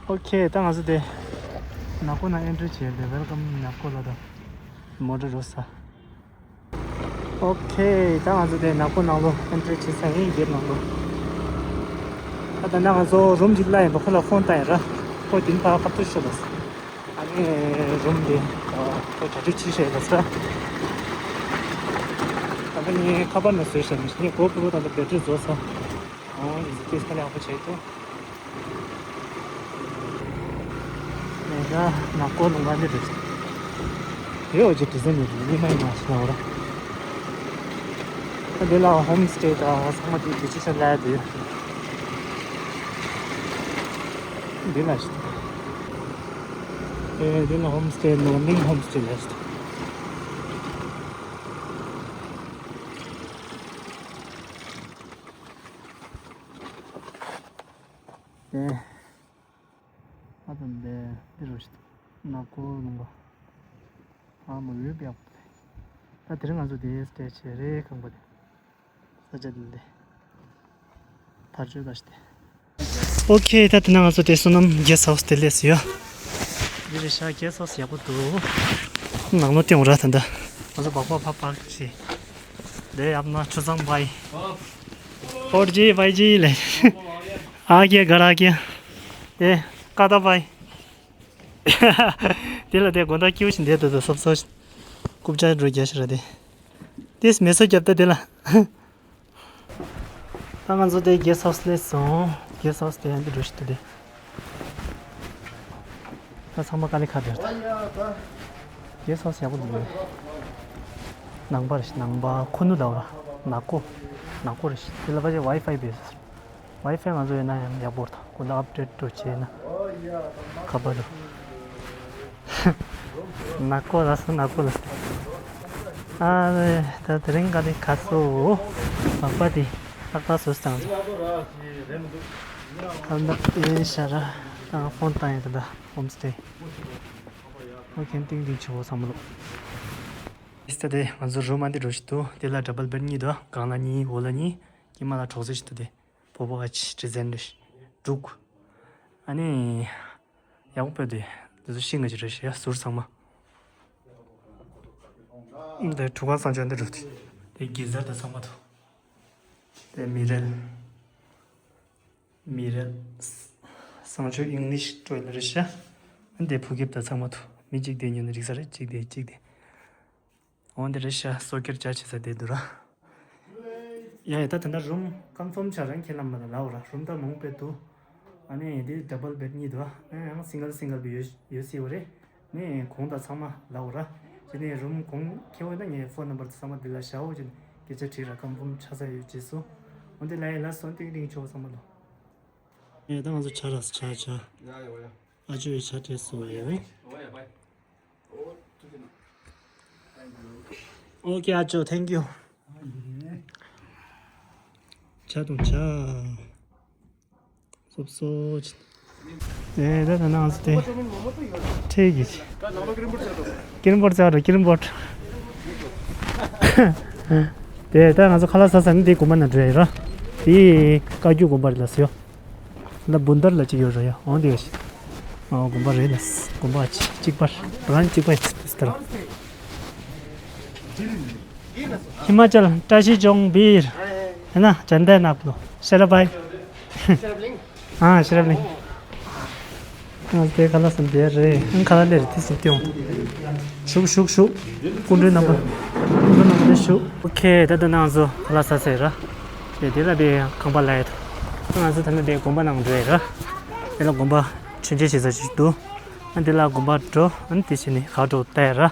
ཨོ་ཁེ། ད་ང་ཚོ་དེ་ནག་པོ་ནང་ཨེན་ཊི་རི་བྱས་ཏེ་ཝེལ་ཀམ་ནག་པོ་ལ་ད་མོ་ཊ་རོ་ས། ཨོ་ཁེ། ད་ང་ཚོ་དེ་ནག་པོ་ནང་ལོ་ཨེན་ཊི་རི་བྱེད་ས་ཡིན། གེ་ཊི་ནང་ལོ། ད་ད་ནང་ང་ཚོ་རུམ་གཅིག་གླ་ཡིན་པ་ཁོ་ལ་ཕོན་བཏང་ཡིན་ར། ཁོ་དེ་ཕར་ཁ་ཐུག་ཤོད་ལ། ཨ་ནི་རུམ་དེ་ཁོ་གྲ་སྒྲིག་བྱེད་ཤེས་ལ་ས། ད་ནི་ཁ་པར་ནས་བཟོས་ཤེས་ནི་ངས་གོ་པུ་རོ་དང་པོ་བེ་ཊི་རི་བཟོ་ས། ཨོ་ཡིན་ཟེར་ཏེ་ཁ་ལས་ཡག་པོ་བྱས་ཏོ། ནས་ད་ནག་པོ་ལུང་པ་འདི་རེད། དེ་འོ་ཅི་ཏི་ཟེར་ནས་རེད་ཉི་མ་ཡིན་མ་ཤི་ལ་འོ་ར། ད་འདི་ལ་ཧོམ་སི་ཊེ་དང་ཚང་མ་དེ་དེ་ཅི་ཤ་ལ་དེ། འདི་ལ་ཤི། ཨེ་འདི་ལ་ཧོམ་སི་ཊེ་ནོར་ལིང་ཧོམ་སི་ཊེ་ལ་ཤི། ཨེ། ཨ་ད་འདི་འདི་རུ་ཞིག་ནག་པོ་ལུང་པ། ཨ་མ་འོད་པའི་ཨ་ད་དེ་རིང་ང་ཚོ་དེའི་སི་ཊེ་ཇི་རེད་ཁང་པ་དེ། ས་ཆ་འདི་འདི། ཕར་ཆོས་ད་ཞིག་དེ། ཨོ་ཁེ། ད་དེ་ན་ང་ཚོ་དེ་བསོད་ནམས་གེ་སི་ཧའུ་སི་དེ་སླེབས་ཡོད། འདི་རེད་ཤག་གེ་སི་ཧའུ་སི་ཡག་པོ་འདུག་ནང་ལོགས་སྟེང་འོ་ར་ད་ད། ང་ཚོ་སྦག་སྦག་ཕར་པར་ཀ་བྱས། འདི་ཡབ་ན་ཆུ་ཚང་བའི། ཕོར་ཇི་ཕའི་ཇི་ལས། ཨ་ཀྱེ་ག་ར་ཀྱེ། ཨེ་ཀ་ད་བའི། དེ་ལ་དེ་དགོང་དག་སྐྱིད་པོ་ཞིག་འདས་འདུག་ད་སོབ་སོབ་ཞིག་རྐུབ་ཀྱག་འགྲོ་རྒྱག་ཤི་ར་དེ། དེས་མེ་སོ་རྒྱབ་ད་དེ་ལ། ད་ང་ཚོ་དེ་གེ་སི་ཧའུ་སི་སླེབས་སོང་། གེ་སི་ཧའུ་སི་དེ་ཡང་འདི་འགྲོ་ཞིག་འདུག་དེ། ད་ཚང་མ་དཀའ་ལས་ཁག་དེར་ད། གེ་སི་ཧའུ་སི་ཡག་པོ་འདུག་ལེ། ནང་པ་རེད་ཤག་ནང་པ་ཁུ་ནུ་ལའོ་ར། ནག་པོ། ནག་པོ་རེད་ཤག་དེ་ལ་ཕ་ཆེ་ཝའི་ཕའི་བེས། ཝའི་ཕའི་ང་ཚོ་ཡོད་ན་ཡང་ཡག་པོ་རེད་ད། ཁོ་ལ་ཨབ་ཌེཊ་འགྲོ་བྱས་ན། ཁ་པར་རུ། ནག་པོ་ལ་སོ་ནག་པོ་ལ་སོ། ཨ་རེ་ད་དེ་རིང་ག་ལེ་ཁ་སོ། ལག་པ་དེ་ལག་པ་སོ་སྟངས། ཁ་འདབ་ཨེ་ཤ་ར། ད་ཕོན་བཏང་ཡིན་ད་ཧོམ་སི་ཊེ། ཨོ་ཁེན་ཏིང་ཏིང་ཆུ་བོ་བསམ་བློ། ཨིས་ད་དེ་ང་ཚོ་རུམ་ཨ་འདི་འགྲོ་ཞིག་འདུག་དེ་ལ་ཌབ་བལ་བེཌ་གཉིས་འདུག་སྒང་ལ་གཉིས་འོག་ལ་གཉིས། དཀྱིལ་མ་ལ་གྲོགས་ཚོད་ཞིག་འདུག་དེ། བོ་བོ་ཨ་ཅི་ཏི་ཟན་རེ་དྲུག་ཨ་ནི་ཡག་པོ་དཔེ་དེ་འདི་ཚོ་ཤིང་གི་ཅི་རེ་ཞེ་ཟུར་ཚང་མ། དེ་ཁྲུ་གང་སང་ཆ་འདི་རུ་དེ་དེ་གེ་ཟར་དང་ཚང་མ་ཐུ། དེ་མི་རེལ། མི་རེལ། སང་ཆོས་ཨིང་ལིཤ་ཊོ་ལེ་རེ་ཤ། དེ་ཕུ་གེབ་དང་ཚང་མ་ཐུ། མི་གཅིག་དེ་ཉོ་ནི་རིག་ས་རེད། གཅིག་དེ་གཅིག་དེ། འོ་འདི་རེད་ཤག་སོ་ཀེཊ་ཅར་ཇི་བྱེད་ས་དེ་འདུག་ར། ཡ་ཡ་ད་ད་ལྟ་རུམ་ཀོན་ཕོམ་ཆགས་རང་ཁྱེད་རྣམས་ལ་ལབ་ར། རུམ་ད་མང་པོ་འདུག་ཨ་ནི་འདི་ཌབ་བལ་བེཌ་གཉིས་འདུག་ཨ་ཡང་སིང་གལ་སིང་གལ་བི་ཡོད་ཡོད་སྲིད་པ་རེད། ནས་གོང་དང་ཚང་མ་ལབ་ར། དེ་ནས་རུམ་གོང་ཁེལ་བ་ན་ངའི་ཕོན་ནམ་བར་ཚང་མ་འདི་ལ་བཞག་འོ་ཅེས་སྐད་ཆ་དྲིས་ར། ཀོན་ཕོམ་ཆགས་ས་ཡོད་རྗེས་སུ། འོ་འདི་ལ་ཡ་ལ་སོང་ཏིང་ཏིང་ཆོག་ཚང་མ་ལོ། ཡ་ད་ང་ཚོ་ཆ་ར་ཆ་ཆ། ཡ་ཡ་ཡ། ཨ་ཅོ་ཡི་ཆ་དྲས་སོང་ཡ་ཝེ། Okay, Acho, thank you. ཆ་དང་ཆ། སོབ་སོ་ཆ། ཨེ་ད་ད་ནང་སྟེ། ཁྲེ་གི་ཆ། ཀིར་འབོར་ཙེ་ར་ཀིར་འབོར། དེ་ད་ང་ཚོ་ཁ་ལག་ཟ་ས་ནི་དེ་གོ་མ་ན་འགྲོ་ཡ་ཡོད་ར། དེ་བཀའ་བརྒྱུད་དགོན་པ་རེད་ལ་ཟེར་ཡོད། ལ་བུན་དར་ལ་གཅིག་ཡོད་རེད་ཡ། འོང་དེ་ཡོད་ཤི། ཨ་དགོན་པ་རེད་ལ། དགོན་པ་གཅིག་པར་རང་གཅིག་པ་ཡིན་ཟེར། ཧི་མ་ཅལ་བཀྲ་ཤིས་ལྗོངས་བིར། ཧེ་ན་ཇན་དེ་ནག་ལོ་ཤེ་ར་བའི། ཨ་ཤེ་ར་བའི། ང་ཚོ་དེ་ཁ་ལག་ཟ་འདི་རེད། ཨང་ཁ་ལག་ལེར་དེ་སུ་སྟེ་འོང་། ཞུགས་ཞུགས་ཞུགས། སྐུ་མགྲོན་རྣམ་པ། སྐུ་མགྲོན་རྣམ་པ་དེ་ཞུགས། ཨོ་ཁེ། ད་ལྟ་ང་ཚོ་ཁ་ལག་ཟ་ཟེར་ར། དེ་དེ་ལ་དེ་ཁང་པ་ལ་ཡོད། ང་ཚོ་ད་ནི་དེ་དགོན་པ་ནང་འགྲོ་ཡོད་ར། དེ་ལ་དགོན་པ་མཆོད་མཇལ་བྱེད་ས་ཞིག་འདུག་ཨ་དེ་ལ་དགོན་པ་འགྲོ། ཨ་དེ་བྱས་ནས་ག་འགྲོ་ལྟ་ཡ་ར།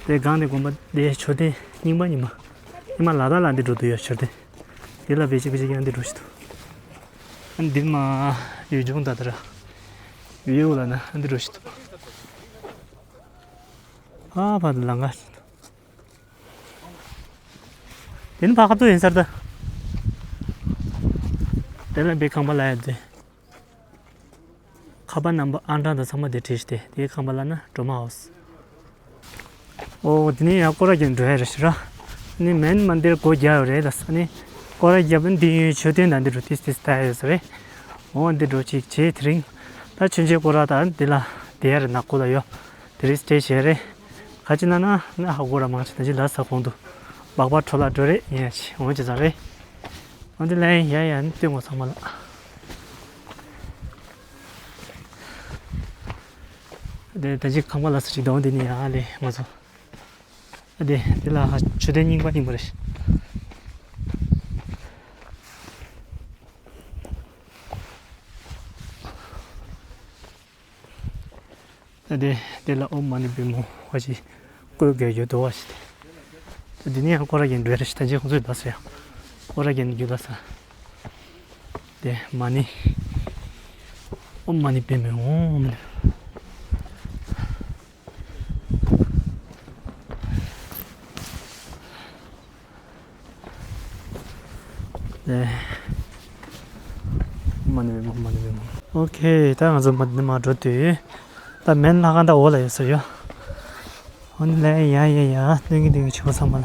དེ་སྒང་དེ་དགོན་པ་དེ་མཆོད་རྟེན་རྙིང་པ་རྙིང་པ། ཉི་མ་ལ་དྭགས་ལ་འདི་འགྲོ་འདུག་ཡོད་མཆོད་རྟེན། དེ་ལ་བེ་ཅིག་བེ་ཅིག་ཡང་འདི་འགྲོ་ཞིག་འདུག་ཨ་འདིར་མ་ཡུལ་ལྗོངས་ད་ལྟ་ར། ཡུལ་ལ་ན་ཨ་འདི་འགྲོ་ཞིག་འདུག་ཨ་ཕ་དུ་ལང་ག་ཞིག་འདུག་དེ་ནི་ཕ་ཁ་ཏུ་ཡིན་སར་ད། དེ་ལ་བེ་ཁང་པ་ལ་ཡ་དེ། ཁ་པར་ནམ་བར་ཨང་གྲངས་དང་ཚང་མ་དེ་བྲིས་ཏེ། དེའི་ཁང་པ་ལ་ན་ཌོ་མ་ཧའོ་སི། ཨོ་དེ་ནས་ཡང་སྐོར་ར་རྒྱག་འགྲོ་ཡ་རེད་ཤི་ར། ནི་མེན་མ་འདིར་སྒོ་རྒྱག་ཡོད་རེད་ལ་ས་ནི། སྐོར་ར་རྒྱབ་ནི་འདི་ཡུལ་མཆོད་རྟེན་དང་འདི་འགྲོ་ཏིས་ཏིས་ལྟ་ཡ་ཡོད་ས་རེད། འོ་འདི་འགྲོ་གཅིག་བྱེད་དེ་རིང་། ད་ཆུན་ཆེ་སྐོར་ར་དང་འདི་ལ་དེ་ཡ་རེད་ནག་ཁུ་ལ་ཡོད། དེ་རིང་སྟེ་བྱས་རེད། ཁ་ཅི་ན་ན་ན་ཧ་གོ་ར་མང་ཆེ་ད་ཅི་ལ་ས་གོང་དུ། སྦག་སྦག་འཕྲོ་ལ་འགྲོ་རེད་ཡིན་ཡ་ཆེ་འོ་ཅི་ཙང་རེད། འོ་འདི་ལ་ཡ་ཡ་ནི་སྟོན་གོ་ཚང་མ་ལ། དེ་ད་ཅི་ཁང་པ་ལ་ས་ཅིག་དང་འདི་ནི་ཡ་ལེ་ང་ཚོ། ཨ་དེ་དེ་ལ་ཧ་མཆོད་རྟེན་རྙིང་པ་རྙིང་པ་རེད། ཨ་དེ་དེ་ལ་ཨོཾ་མ་ཎི་པདྨེ་ཧཱུྃ་ཅིག་བཀོད་དགོས་ཡོད་དོ་བ་ཞིག་དེ། དེ་ནས་ཡང་སྐོར་ར་རྒྱན་འགྲོ་ཡ་རེད་ཞིག་ད་ཅི་ཁོང་ཚོས་ལབ་སོང་ཡ། སྐོར་ར་རྒྱན་རྒྱུ་ལ་ས། དེ་མ་ཎི། ཨོཾ་མ་ཎི་པདྨེ་ཧཱུྃ། ཨོཾ་མ་ཎི་པདྨེ་ཧཱུྃ། ཨོ་ཁེ། ད་ང་ཚོ་མ་ཎི་མ་འགྲོ་དུས། ད་མེན་ལྷ་ཁང་ད་འོག་ལ་ཡོད་ས་ཡོད། ཨོ་ནི་ལ་ཡ་ཡ་ཡ་སྟོན་གི་སྟོན་གི་ཆུ་བོ་ཚང་མ་ལ།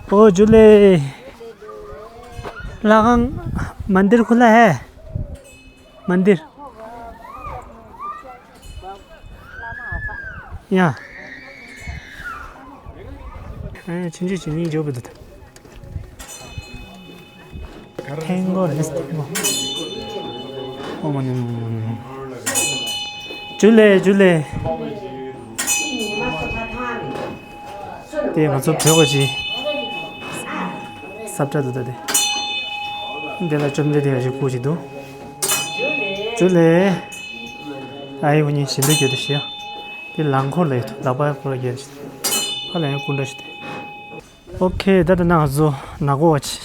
ཨོ་ཇུ་ལེ། ལྷ་ཁང་མན་དིར་ཁུ་ལ་ཧེ། མན་དིར། ཡ། ཨེ་ཆུང་ཆུང་ཆུང་ཉིན་འཇོག་པ་འདུག་ཐེང་གོ་རེས་ཐེང་གོ། ཨོ་མ་ནི་མ་ནི་མ་ནི། ཇུ་ལེ་ཇུ་ལེ། དེ་ང་ཚོ་བོད་པ་ཅིག་ས་བཀྲ་འདུག་ད་དེ། འདི་ལ་བཅོམ་ལྡན་འདས་ཞིག་སྐུ་ཅིག་འདུག་ཇུ་ལེ། ཨ་ཡེ་འུ་གཉིས་ཞིམ་པོ་གྱོད་དུ་ཤི་ཡ། དེ་ལང་འཁོར་ལ་ཡོད་དུ་ལག་པ་འཁོར་ལ་གྱོད་ཅིག་ཕ་ལ་ཡང་སྐུ་འདྲ་ཞིག་དེ། ཨོ་ཁེ། ད་ལྟ་ན་ང་ཚོ་ནག་པོ་བ་ཆི།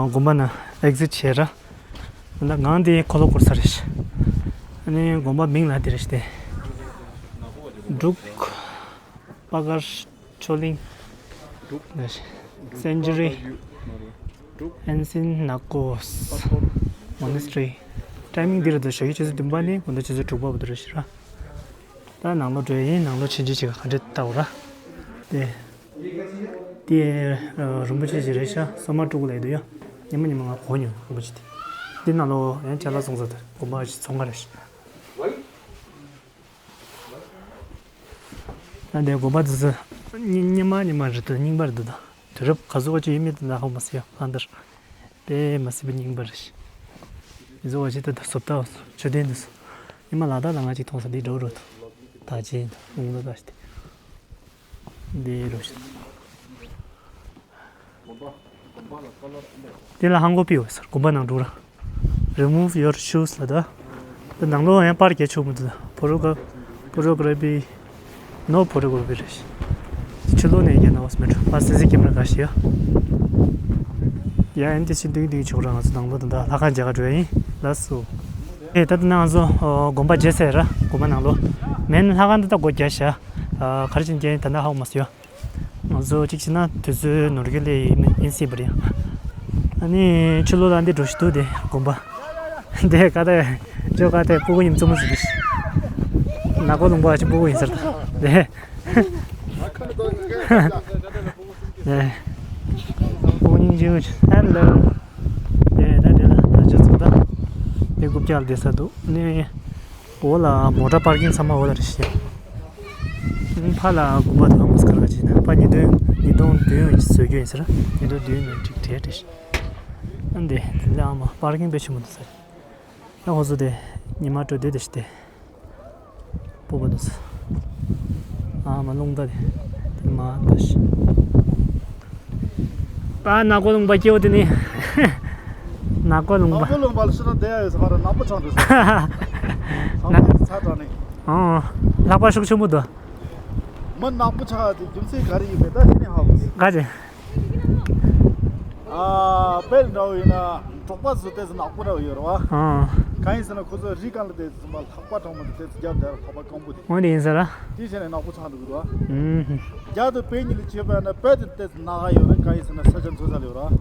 དགོན་པ་ན་ཨེག་ཟིཊ་བྱས་ར། ད་ལྟ་ངང་དེ་འཁོར་ལོ་བསྐོར་ས་རེད། ཨ་ནི་དགོན་པ་མིང་ལ་དེ་རེད་ཤི་དེ། འབྲུག་པ་གར། ཆོས་གླིང་། སེན་ཅུ་རི། ཨན་སིན་ནག་པོ། མོ་ནེ་སི་ཊི་རི། ཊའི་མིང་འདི་རེད་དོ། ཞོགས་ཀྱི་ཆུ་ཚོད་བདུན་པ་ནས་དགོང་དྲོ་ཆུ་ཚོད་དྲུག་པ་བར་དུ་རེད་ཤི་ར། ད་ནང་ལོགས་འགྲོ་ཡིན། ནང་ལོགས་ཕྱིན་ཆད་ཅིག་ག་འདྲས་ལྟ་བ་ར། དེ། དེ། རིན་པོ་ཆེ་ཞིག་རེད་ཤག་སོ་མ་དཀྲུག་ལས་འདུག་ཡ། ཉི་མ་ཉི་མ་ང་གོ་མྱོང་རིན་པོ་ཆེ་དེ། འདི་ནང་ལོགས་ཡང་ཅ་ལག་བཙོང་ས་དེ་དགོན་པ་ཞིག་ཚོང་ཁང་རེད་ཤག་ད་འདི་དགོན་པ་དེ་ཚོ་རྙིང་རྙིང་མ་རྙིང་མ་རེད་དོ། རྙིང་པ་རེད་དོ། དུས་རབས་ག་ཚོད་ཅིག་ཡིན་མིན་དེ་ད་ཧ་གོ་མ་སོང་ཡ། ལྷག་འདིར་དཔེ་མ་སྲིད་པའི་རྙིང་པ་རེད། མི་ཚོ་བ་ཅིག་ད་ལྟ་བཟོ་ལྟ་མཆོད་རྟེན་དེ་ཚོ་རྙིང་མ་ལ་དྭགས་ལ་ང་ཅིག་མཐོང་ས་འདི་འགྲོ་འགྲོ་དོ། ད་ཅི་ཡིན་དོ་ལུང་ལ་ད་ཞིག་དེ་འདི་རོ་ཞིག་དེ་ལ་ཧང་གོ་པི་ཡོད་ཟེར། དགོན་པ་ནང་འགྲོ་ར། Remove your shoes ལ་ད། ད་ནང་ལོགས་ཡང་པར་རྒྱག་ཆོག་མི་འདུག་ད་ཕོ་ཊོ་གྷ་ཕོ་ཊོ་གྷ་ར་ཕི། No photography རེད། ཕྱི་ལོགས་ནས་རྒྱག་ན་འོས་མེད་འགྲོ། པ་སི་སི་ཀེམ་ར་ག་ཤི་ཡ། ཡ་ཨན་ཏི་ཤི་འདུག་འདུག་ཆོག་ར། ང་ཚོ་ནང་ལོགས་ད་ད་ལྷ་ཁང་རྒྱག་ག་འགྲོ་ཡ་ཡིན་ལགས་སོ། ཨེ་ད་ད་ན་ང་ཚོ་དགོན་པ་མཇལ་ཚར་ར། དགོན་པ་ནང་ལོགས་མེན་ལྷ་ཁང་ད་ད་སྒོ་རྒྱག་ཤག་ག་རེ་བྱས་ནས་རྒྱག་ཡིན་ད་ད་ཧ་གོ་མ་སོང་ཡ། ང་ཚོ་གཅིག་བྱས་ན་དུས་ཚོད་ནོར་འཁྲུལ་ལས་ཡིན་ཡིན་སྲིད་པ་རེད། ཨ་ནི་ཕྱི་ལོགས་ལ་འདི་འགྲོ་ཞིག་འདུག་དེ་དགོན་པ། འདི་ཀ་ཏེ་ཇོ་ཀ་ཏེ་སྤུ་གུ་ཉིམ་བཙུན་མོ་ཟིག་གི་ནག་པོ་ལུང་པ་ཅིག་སྤུ་གུ་ཡིན་ཟེར་ད། དེ་དེ་སྤུ་གུ་སྙིང་རྗེ་མོ་ཅིག་ཧེ་ལོ། དེ་རྐུབ་བཀྱག་ལ་བསྡད་ས་འདུག་ནས། འོག་ལ་མོ་ཊ་པར་ཀིང་ཚང་མ་འོག་ལ་རེད་ཤག་ཕ་ལ་དགོན་པ་དང་མོ་སི་ཀར་ག་ཅིག་ན་ཕ་ཉིས་སྟོང་ཉིས་སྟོང་བདུན་བཟོས་རྒྱུ་ཡིན་ཟེར། ཉིས་སྟོང་བདུན་ནས་ཅིག་བྲིས་བྲིས་ཤག་ཨ་འདི་དེ་ལ་ཨ་མ་པར་ཀིང་དཔེ་ཆེན་པོ་འདུག་ཟེར། ཡང་ཧོ་སུ་དེ་ཉི་མ་སྤྲོ་སྡོད་དེ་ཤི་དེ། སྤོ་བོ་འདུག་ཟེར། ཨ་མ་རླུང་རྟ་དེ། དེ་མ་ད་ཤི། པ་ནག་པོ་ལུང་པ་སྐྱེ་བོ་དེ་ནི། ནག་པོ་ལུང་ནག་པ། པོ་ལུང་པ་ལ་ཤི་ན་བསྡད་ཡ་ཡོད་ས་མ་རེད། ནག་པོ་ཆགས་འགྲོ་ས། ནག་པོ་ཚ་དྲགས་ནས། ཨོ། ལྷགས་པ་ཤུགས་ཆེན་པོ་འདུག་མི་ནག་པོ་ཆགས་ཡ་དེ་རྒྱུ་མཚན་ག་རེ་ཡིན་མེད་ད་ཤི་ནས་ཧ་གོ་སོང་། ག་རེ། ཨ་དཔེ་འདྲ་བོ་ཡིན་ན་འབྲོག་པ་ཚོ་ཏོག་ཙམ་ནག་པོ་འདྲ་བོ་ཡོད་རེད་བ། ཨ། གང་ཡིན་ཟེར་ན་ཁོ་ཚོ་རི་སྒང་ལ་ཏོག་ཙམ་པ་ལྷགས་པ་གྲང་མོ་དེ་ཏོག་ཙམ་རྒྱབ་བསྡད་ར་ལྷགས་པ་སྐམ་པོ་དེ། འོ་དེ་ཡིན་ས་ར། དེ་བྱས་ནས་ནག་པོ་ཆགས་འགྲོ་གི་འདུག་བ། ཨུམ། རྒྱ་དང་བོད་གཉིས་ལ་བྱས་པ་ན་བོད་དེ་ཏོག་ཙམ་ནག་ག་ཡོད་རེད། གང་ཡིན་ཟེར་ན་ས་ཆ་འཚོ་ས་ལ་ཡོད་ར།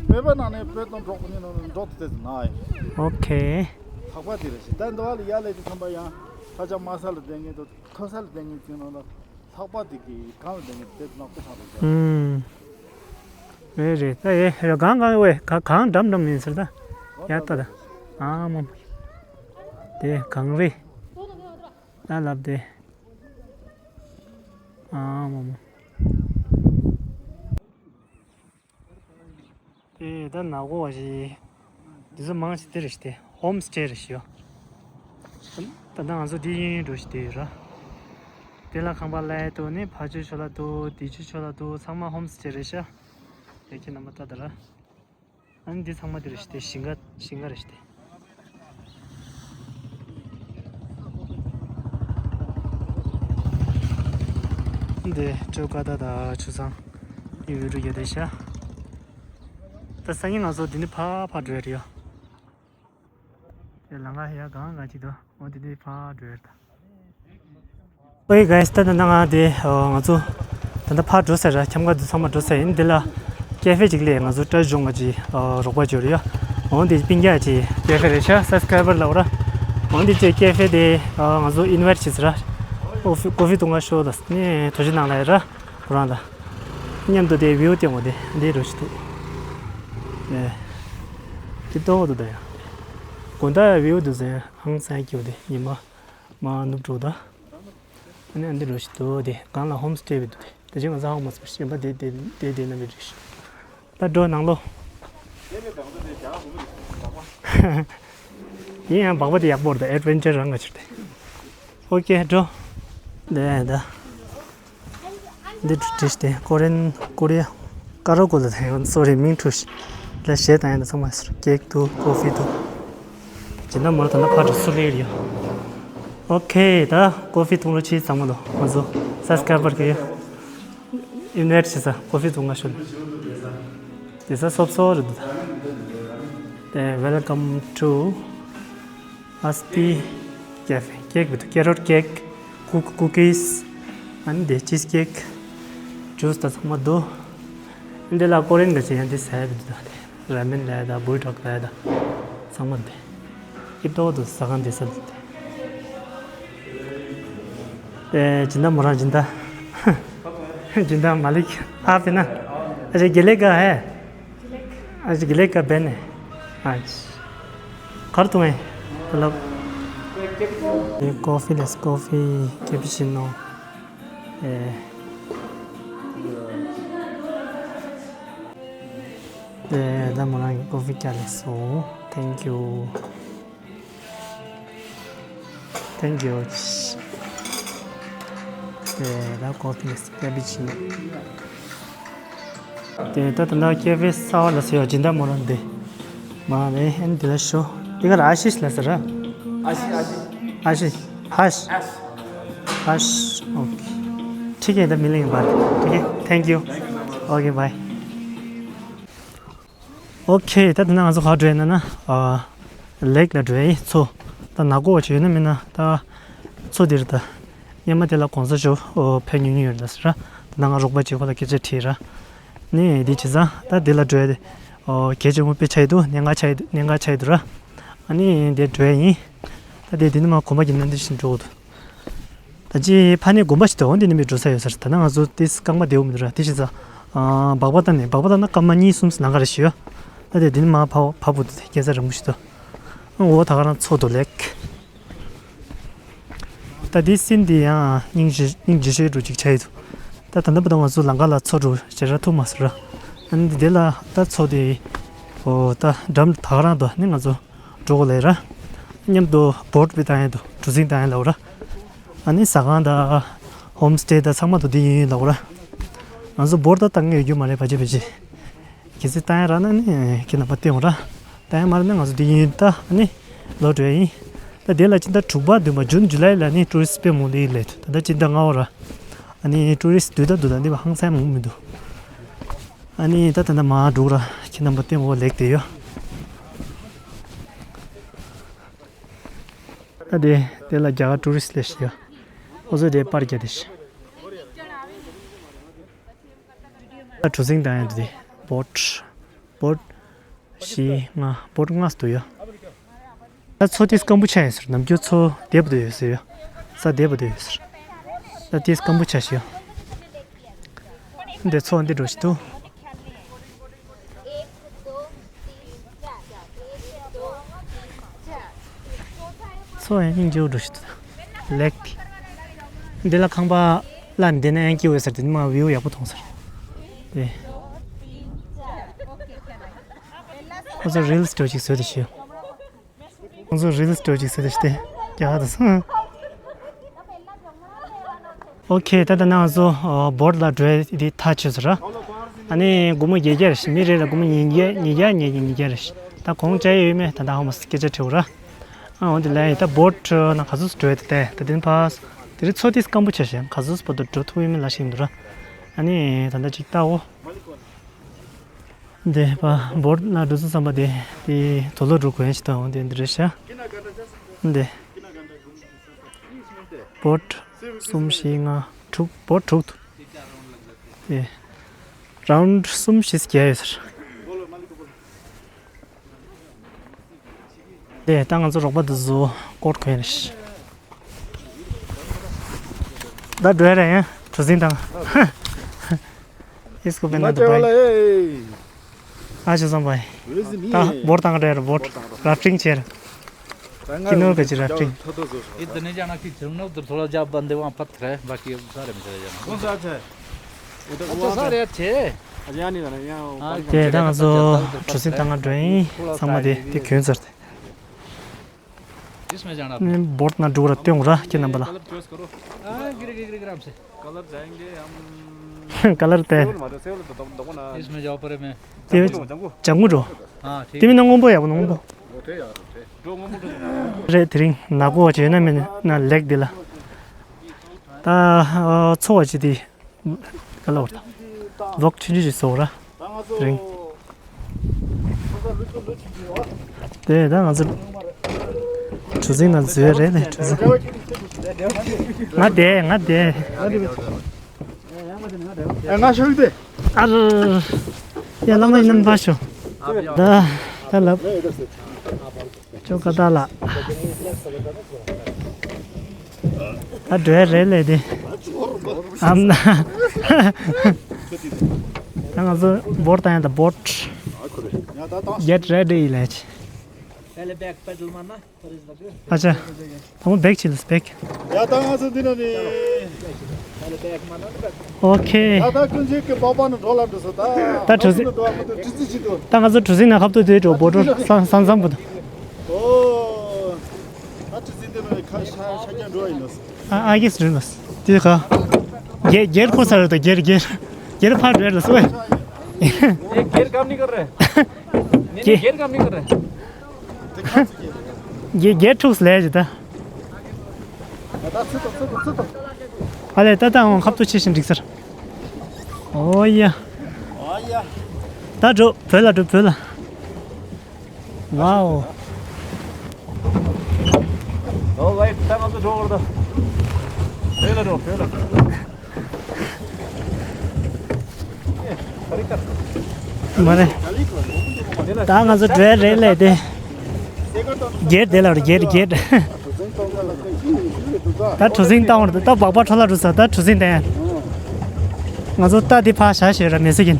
བོད་པ་ནང་ནས་བོད་དང་འབྲོག་པ་གཉིས་ནང་ནས་འབྲོག་དེ་ཏོག་ཙམ་ནག་ཡོད། ཨོ་ཁེ། ལྷགས་པ་དེ་རེད་ཤག་ད་འདི་བ་ལ་ཡར་སླེབས་དུས་ཙམ་པ་ཡང་ས་ཆ་དམའ་ས་ལ་བསྡད་མཁན་དང་མཐོ་ས་ལ་བསྡད་མཁན་ཅིག་ནང་ལ། ལྷགས་པ་དེ་གི་གང་ལ་བསྡད་མཁན་དེ་ནག་པོ་ཆགས་འདུག་ཟེར། ཨུམ། རེད་རེད། ད་ཡེ་རེད། གང་གང་ཝེ་ག་གང་འགྲམ་འགྲམ་ཡིན་ཟེར་ད། ཡ་ད་ད། ཨ་མོ། དེ་གངས་རི། ད་ལབ་དེ། ཨ་མོ་མོ། དེ་ད་ནག་པོ་བ་ཞིག་འདི་ཚོ་མང་ཆེ་དེ་རེད་ཤག་དེ་ཧོམ་སི་ཊེ་རེད་ཤག་ད་ལྟ་ང་ཚོ་འདི་གཡས་གཡོན་འགྲོ་བཞིན་དེ་ཡོད་ར། དེ་ལ་ཁང་པ་ལ་ཡ་ཏོ་ནི་ཕ་ཆོས་ཆོ་ལ་ཏོ་དེ་ཆོས་ཆོ་ལ་ཏོ་ཚང་མ་ཧོམ་སི་ཊེ་རེད་ཤག་དེ་ཁྱེད་རྣམ་པ་ལྟ་ད་ར། ཨ་ནི་འདི་ཚང་མ་དེ་རེད་ཤག་དེ་ཞིང་ཁ་ཞིང་ཁ་རེད་ཤག་དེ། འདི་ཅོ་ཀ་ད་ད་ཆུ་ཚང་ཡུ་རུ་ཡོད་དེ་ཤག་ད་སང་ཉིན་ང་ཚོ་འདི་ནས་ཕར་ཕར་འགྲོ་ཡ་རེད་ཡ། དེ་ལ་ང་ཡ་གང་ག་ཅིག་འདུག་འོ་འདི་ནས་ཕར་འགྲོ་ཡ་རེད་ད། ཨོ་ཡེ་གྷའི་སི། ད་ད་ང་དེ་ང་ཚོ་ད་ལྟ་ཕར་འགྲོ་ས་ར། ཁྱམས་ཁ་འདི་ཚང་མ་འགྲོ་ས་ཡིན། འདི་ལ་ཀེ་ཧྥེ་ཅིག་ལས་ང་ཚོ་ཏྲ་ཇོང་ག་ཅི་རོགས་པ་ཅིག་ཡོད་རེད་ཡ། འོ་འདི་སྤུན་ཀྱག་ཅིག་ཀེ་ཧྥེ་རེད་ཤག་སབ་སི་ཀ་རའི་བར་ལ་འོ་ར། འོ་འདི་ཅིག་ཀེ་ཧྥེ་དེ་ང་ཚོ་ཨིན་ཝའི་ཊི་བྱས་ས་ར། ཀོ་ཧྥི་ཀོ་ཧྥི་འཐུང་ག་ཤོག་ད་ནས་ཐུགས་རྗེ་གནང་ལ་ཡ་ར། ཁོ་རང་ལ་མཉམ་དུ་དེ་བིའུ་སྟོན་གོ། དེ་འདི་རུ་ཞིག་འདུག་ཨེ། དེ་ཏོག་འདུག་ད་ཡ། དགོང་དག་བིའུ་འདུག་ཟེར་ཧང་སང་སྐྱིད་པོ། དེ་ཉི་མ་མ་ནུབ་འགྲོ་ད། ཨ་ནི་ཨ་འདི་རུ་ཞིག་འདུག་དེ་སྒང་ལ་ཧོམ་སི་ཊེ་བི་འདུག་དེ་ད་ཅི་ང་ཚ་ཧོ་མ་སི་པར་ཞེན་པ་དེ་དེ་དེ་དེ་ན་མི་རིགས་ཤིག་ད་འགྲོ་ནང་ལོགས། ཡིན་ཡང་སྦག་པ་དེ་ཡག་པོ་རེད་ད། ཨེ་ཌི་ཝེན་ཅར་རང་ག་ཕྱིར་ཏེ། ཨོ་ཀེ་འགྲོ། དེ་ད། འདི་བྲིས་ཏེ་ཀོ་རེན་ཀོ་རི་ཡ་ཀ་རོ་ཀོ་ལ་དེ་སོ་རི་མིང་འཁྲུག་ལ་གཞས་དང་ཡང་ན་ཚང་མ་ཟེར། ཀེག་འདུག་ཀོ་ཧྥི་འདུག་ཇི་འདྲ་མོ་ད་ནི་ཕར་འགྲོ་སུ་ལེར་ཡོད། ཨོ་ཁེ། ད་ཀོ་ཧྥི་འཐུང་རོགས་བྱེད་ཚང་མ་ལོ། ང་ཚོ་སབ་སི་ཀ་རའི་བར་གི་ཡོད། ཨིན་ཝའི་ཊི་བྱེད་ས་ཀོ་ཧྥི་འཐུང་ག་ཤོག་དེ་ས་སོབ་སོབ་རེད་འདུག་དེ་welcome to Asti Cafe། ཀེག་བི་དུ་ཀེ་རོཊ་ཀེག་ཀུ་ཀུ་ཀིས། ཨ་ནི་དེ་ཅིས་ཀེག་ཇུས་དང་ཚང་མ་འདུག་འདི་ལ་ཀོ་རེན་ག་ཅི་ཡང་དེ་ཟ་ཡ་བི་དུ་དེ་ར་མེན་ལ་ཡ་ད་བུལ་ཌོག་ལ་ཡ་ད་ཚང་མ་དེ་ཨིབ་ཏོག་དུ་ཟ་ཁང་དེ་ས་དེ། དེ་ཇི་འདྲ་མོ་རང་ཇི་འདྲ། ཇི་འདྲ་མ་ལིག་ཨ་པེ་ན། ཨ་ཅེ་གེ་ལེ་ག་ཧེ། ཨ་ཅེ་གེ་ལེ་ག་བེ་ནེ། ཨ་ཅེ། ཁར་ཏུ་ཨེ། ལབ། དེ་ཀོ་ཧྥི་ལས་ཀོ་ཧྥི་ཀེ་པི་ཆི་ནོ། ཨེ། དེ་ད་མོ་རང་གི་ཀོ་ཧྥི་བཀྱག་ལས་སོ། Thank you. Thank you. དེ་ད་ཀོ་ཧྥི་ལས་ཀེ་པི་ཆི་ནོ། དེ་ད་ད་ད་ཀེ་ཧྥེ་གསར་པ་ལ་སོ་ཡ་ཇི་འདྲ་མོ་རང་དེ། མ་རེད། ཨན་དེ་ལ་ཤོ། དེ་ག་ར་ཨ་ཤིཤ་ལ་ཟེར་ར། ཨ་ཤིཤ་ཨ་ཤིཤ། ཨ་ཤིཤ། ཧ་ཤ། ཨ་ཤ། ཨ་ཤ། ཨོ་ཁེ། ཁྲིག་གེ་ད་མི་ལིང་བར། ཁྲིག་གེ། Thank you. Okay, bye. ཨོ་ཁེ། ད་དེ་ན་ང་ཚོ་ག་འགྲོ་ཡིན་ན་ན། ཨ། ལེག་ལ་འགྲོ་ཡིན། མཚོ། ད་ནག་པོ་བ་ཅིག་ཡོད་ན་མིན་ན་ད། མཚོ་འདིར་ད། སྔོན་མ་དེ་ལ་གོང་ས་མཆོག་ཨོ་ཕེབས་མྱོང་མྱོང་ཡོད་ད་ཟེར་ར། ད་ང་རོགས་པ་ཅིག་ཁོ་ལ་སྐད་ཆ་དྲིས་ར། ནི་འདི་བྱས་ཙང་ད་འདི་ལ་འགྲོ་ཡ་དེ། ཨོ་གལ་ཆེན་པོ་དཔེ་ཆགས་ཡི་འདུག་གནད་འགག་ཆགས་ཡི་འདུག་གནད་འགག་ཆགས་ཡི་འདུག་ར། ཨ་ནི་འདིར་འགྲོ་ཡ་ཡིན། ད་དེ་འདི་ནི་མ་གོམ་པ་གྱི་ནང་འདི་བཞིན་འགྲོ་འདུག་ད་ཅི་ཕ་ནི་དགོན་པ་ཞིག་འདུག་འོ་འདི་ནི་མི་འགྲོ་ས་ཡོད་ཟེར། ད་ནང་ང་ཚོ་ཏིས་རྐང་པ་བདེ་བོ་མི་འདུག་ར། དེ་བྱས་ཙང་། ཨ་སྦག་པ་བཏང་ནས་སྦག་པ་བཏང་ན་སྐར་མ་གཉིས་གསུམ་ལང་ག་རེ་ཞིག་ཡོད། ད་དེ་འདི་ནི་མ་ཕ་ཕ་བུ་དེ་སྐྱེ་ས་རིང་པོ་ཞིག་འདུག་འོ་ད་ག་རང་མཚོ་དུ་ལེགས། ད་འདི་སིན་འདི་ཡང་སྙིང་རྗེ་སྙིང་རྗེ་ཤོས་འགྲོ་ཅིག་ཆགས་ཡོད་འདུག་ད་ད་ལྟ་བར་དུ་ང་ཚོ་ལམ་ཁ་ལ་མཚོ་འགྲོ་ཞེ་དྲག་ཐུག་མ་སོང་ར། ཨ་ནི་འདི་ལ་ད་མཚོ་དེ་འོ་ད་འགྲམ་ད་ག་རང་དུ་ནི་ང་ཚོ་འགྲོ་དགོས་ལེ་ར། མཉམ་དུ་བོ་ཊི་བི་བཏང་ཡ་འདུག་གྲུ་གཟིངས་བཏང་ཡ་ལབ་ར། ཨ་ནི་ཟ་ཁང་དང་ཧོམ་སི་ཊེ་དང་ཚང་མ་དུ་འདི་ཡིན་ཡིན་ལབ་ར། ང་ཚོ་བོ་ཊི་ད་བཏང་ཡ་ཡོད་རྒྱུ་མ་རེད་བ་ཅི་བ་ཅི། གལ་སྲིད་བཏང་ཡ་རག་ན་ནི་ཁྱེད་རྣམ་པ་བསྟན་འོང་ར། བཏང་ཡ་མ་རག་ན་ང་ཚོ་འདི་ཡིན་ད་ཨ་ནི་ལོག་འགྲོ་ཡ་ཡིན། ད་དེ་ལ་སྤྱི་ཟླ་དྲུག་པ་བདུན་པ་ཇུན་ཇུ་ལའི་ལ་ནི་ཊུ་རི་སི་ཊི་དཔེ་མང་པོ་སླེབས་ཡོད་ད་ལྟ་སྤྱི་ཟླ་ལྔ་པ་ར། ཨ་ནི་ཊུ་རི་སི་ཊི་སྡུག་ད་སྡུག་ད་འདི་བ་ཧང་སང་མང་པོ་མི་འདུག་ཨ་ནི་ད་ད་ལྟ་མར་འགྲོ་ར། ཁྱེད་རྣམ་པ་བསྟན་འོ་ལེགས་དེ་ཡོད། ད་དེ་དེ་ལ་རྒྱ་གར་ཊུ་རི་སི་ཊི་སླེབས་ཤག་ཡ། ཨོ་ཟོ་དེ་པར་རྒྱག་དེ་ཤག་ད་གྲུ་གཟིངས་བཏང་ཡ་འདི་དེ་བོ་ཊི་བོ་ཊི་བཞི་ལྔ་བོ་ཊི་ལྔ་འདུག་ཡ། ད་མཚོ་དེ་སྐམ་པོ་ཆགས་ཡོད་ཟེར། ནམ་རྒྱུན་མཚོ་དེ་བ་དུ་ཡོད་ཟེར་ཡ། ས་དེ་བ་དུ་ཡོད་ཟེར། ད་དེ་སྐམ་པོ་ཆགས་ཤག་ཡ། འདི་མཚོ་འདི་འགྲོ་ཞིག་འདུག་མཚོ་ཡང་སྙིང་རྗེ་པོ་འགྲོ་ཞིག་འདུག་ལེགས་དེ། འདི་ལ་ཁང་པ་ལ་འདི་ན་ཡང་སྐྱིད་པོ་ཟེར། དེ་ནི་མ་བིའུ་ཡག་པོ་མཐོང་ཟེར། དེ་ཁོ་ཚོ་རིལ་སི་འགྲོ་ཞིག་བཟོས་དེ་ཤི། ཁོང་ཚོ་རིལ་སི་འགྲོ་ཅིག་ཟེར་ཏེ་ཞི་སྟེ་རྒྱ་གར་དུ་སོང་། ཨོ་ཁེ། ད་ལྟ་ང་ཚོ་ཨ་བོ་ཊི་ལ་འགྲོ་ཡ་འདི་ཐག་ཆོད་ཟེར་ར། ཨ་ནི་སྒོར་མོ་བརྒྱད་བརྒྱ་རེད་ཤི། མི་རེ་ལ་སྒོར་མོ་ཉིས་བརྒྱ་ཉིས་བརྒྱ་ཉིས་བརྒྱ་ཉིས་བརྒྱ་རེད་ཤི། ད་གོང་བཅག་ཡ་ཡོད་མེད་ད་ལྟ་ཧ་མ་སྐད་ཆ་དྲི་བ་ར། ཨ་འོ་འདི་ལ་ཡ་ད་བོ་ཊི་ནང་ག་ཚོད་འགྲོ་ཡ་དེ་ལྟ་ད་དེ་ནི་ཕར་དེ་རིང་མཚོ་དེ་སྐམ་པོ་ཆགས་ཤག་ག་ཚོད་བར་དུ་འགྲོ་ཐུབ་ཡོད་མེད་ལབ་ཤེས་མི་འདུག་ར། ཨ་ནི་ད་ལྟ་ཅིག་ལྟའོ། འདི་པ་བོ་ཊི་ནང་འགྲོ་ཚུལ་བསམ་པ་དེ་དེ་དུག་ལོག་འགྲོ་དགོས་ཡ་ཞིག་དང་འདི་འདི་རེད་ཤག་འདི་བོ་ཊི་གསུམ་བཞི་ལྔ་དྲུག་བོ་ཊི་དྲུག་འདུག་དེ་རའུན་གསུམ་བཞི་བརྒྱབ་ཡོད་ཟེར། དེ་ད་ང་ཚོ་རོགས་པ་འདི་ཚོ་སྐོར་གོན་རེད། ད་འགྲོ་ཡ་རེད་ཡང་གྲུ་གཟིངས་དང་། ཨིས་ཀོ་བེ་ན་ད་བའི། ཨ་ཅོ་ཙམ་བའི། ད་བོར་དང་འདྲ་ར་བོར་རབ་ཕྲིང་ཆེར། ཀི་ནོར་ག་ཅི་རབ་ཕྲིང་། इतने जाना कि झुमनों तो थोड़ा जा बंदे वहाँ पत्थर है, बाकी अब सारे में चले जाना। कौन सा अच्छा है? उधर अच्छा, वो सारे अच्छे हैं। अच्छा, यहाँ नहीं जाना, यहाँ वो हाँ, पानी དེ་ད་ང་ཚོ་གྲུ་གཟིངས་དང་འགྲོ་ཡིན། ཚང་མ་དེ་དེ་གྱོན་ཚར་ཏེ། इसमें जाना आपने। ནི་བོར་ན་འགྲོ་ར་སྟོན་ར་ཁྱེད་རྣམ་པ་ལ། कलर चॉइस करो। हाँ, गिरे, गिरे, गिरे, गिरे, आराम से। कलर जाएंगे हम। ཀ་ལར་དེ། सेवल मारो, सेवल तो दम दम ना। इसमें जाओ परे में। དེ་ལྗང་གུ་འགྲོ། हाँ, ठीक। དེ་མིན་ན་སྔོན་པོ་ཡག་པོ་སྔོན་པོ། འགྲོ་སྔོན་པོ་འགྲོ། རེད་དེ་རིང་ནག་པོ་བ་ཅིག་ཡོད་ན་མིན་ན་ལེགས་འདི་ལ། ད་ཨ་ཚོ་བ་ཅིག་དེ། ག་ལ་བར་ད། ལོག་ཆུང་ཆུང་ཞིག་བཟོ་ར། དེ་རིང་། དེ་ད་ང་ཚོ་གྲུ་གཟིངས་ནང་འཛུལ་རེད་ནས་གྲུ་གཟིངས། ང་བསྡད་ང་བསྡད། ང་ཤོག་དེ། ཨ་ར། ཡ་བླ་མ་ཡིན་ནམ་ཕ་ཤོ། ད་ད་ལབ། ཅོ་ཀ་ད་ལ། ད་འགྲོ་ཡ་རེད་ལས་དེ། ཨམ་ན། ད་ང་ཚོ་བོར་བཏང་ཡ་ད་བོར། Get ready ལས། पहले बैक पैडल मारना, फिर इस लगे। अच्छा। ད་མོ་བེག་ཆི་ལས་བེག་ཡ་ད་ང་ཚོ་འདི་ན་ནི། पहले बैक मारना ना, बैक। ཨོ་ཁེ། ད་ད་ཀུན་གཞིས་ཀྱི་པགས་པ་ནི་འགྲོ་ལ་འགྲོ་སོ་ད། ད་གྲུ་གཟིངས། ད་ང་ཚོ་གྲུ་གཟིངས་ནང་ཁ་ཐུག་དེ་འགྲོ་བོ་འགྲོ་ས་ས་མཚམས་པོ་ད། ཨོ། ད་གྲུ་གཟིངས་འདི་ནི་ཁ་ཤ་ཤ་རྒྱ་འགྲོ་ཡིན་ནོ། ཨ་ཨ་གིས་འགྲོ་ནོ། དེ་ཁ། སྒེར་སྒེར་ཁོ་ས་རེད་ད་སྒེར་སྒེར། སྒེར་ཕར་འགྲོ་ལ་སོ། ये गियर काम नहीं कर रहा है। नहीं, नहीं, गियर काम नहीं कर रहा है। ཡེ་རྒྱལ་ཕྲུག་ལས་ཀྱི་ད། ཨ་ལས་ད་ལྟ་འོང་ཁབ་ཏུ་ཆེ་ཞིང་འགྲིག་ཟེར། ཨོ་ཡ། ད་འགྲོ་བོད་ལ་འགྲོ་བོད་ལ། ཝའོ། ཨོ་ལའིཊ། ད་ང་ཚོ་འགྲོ་བར་ད། བོད་ལ་འགྲོ་བོད་ལ། མ་རེད། ད་ང་ཚོ་འགྲོ་ཡ་རེད་ལས་དེ། སྒེར་དེ་ལ་རེད་སྒེར་སྒེར། ད་གྲུ་གཟིངས་བཏང་བར་ད་སྦག་སྦག་འཕྲོ་བརླག་འགྲོ་ས་ད་གྲུ་གཟིངས་བསྟན། ང་ཚོ་རྟ་དེ་ཕར་བཞག་བཞག་ར་མེ་སི་ཀིན།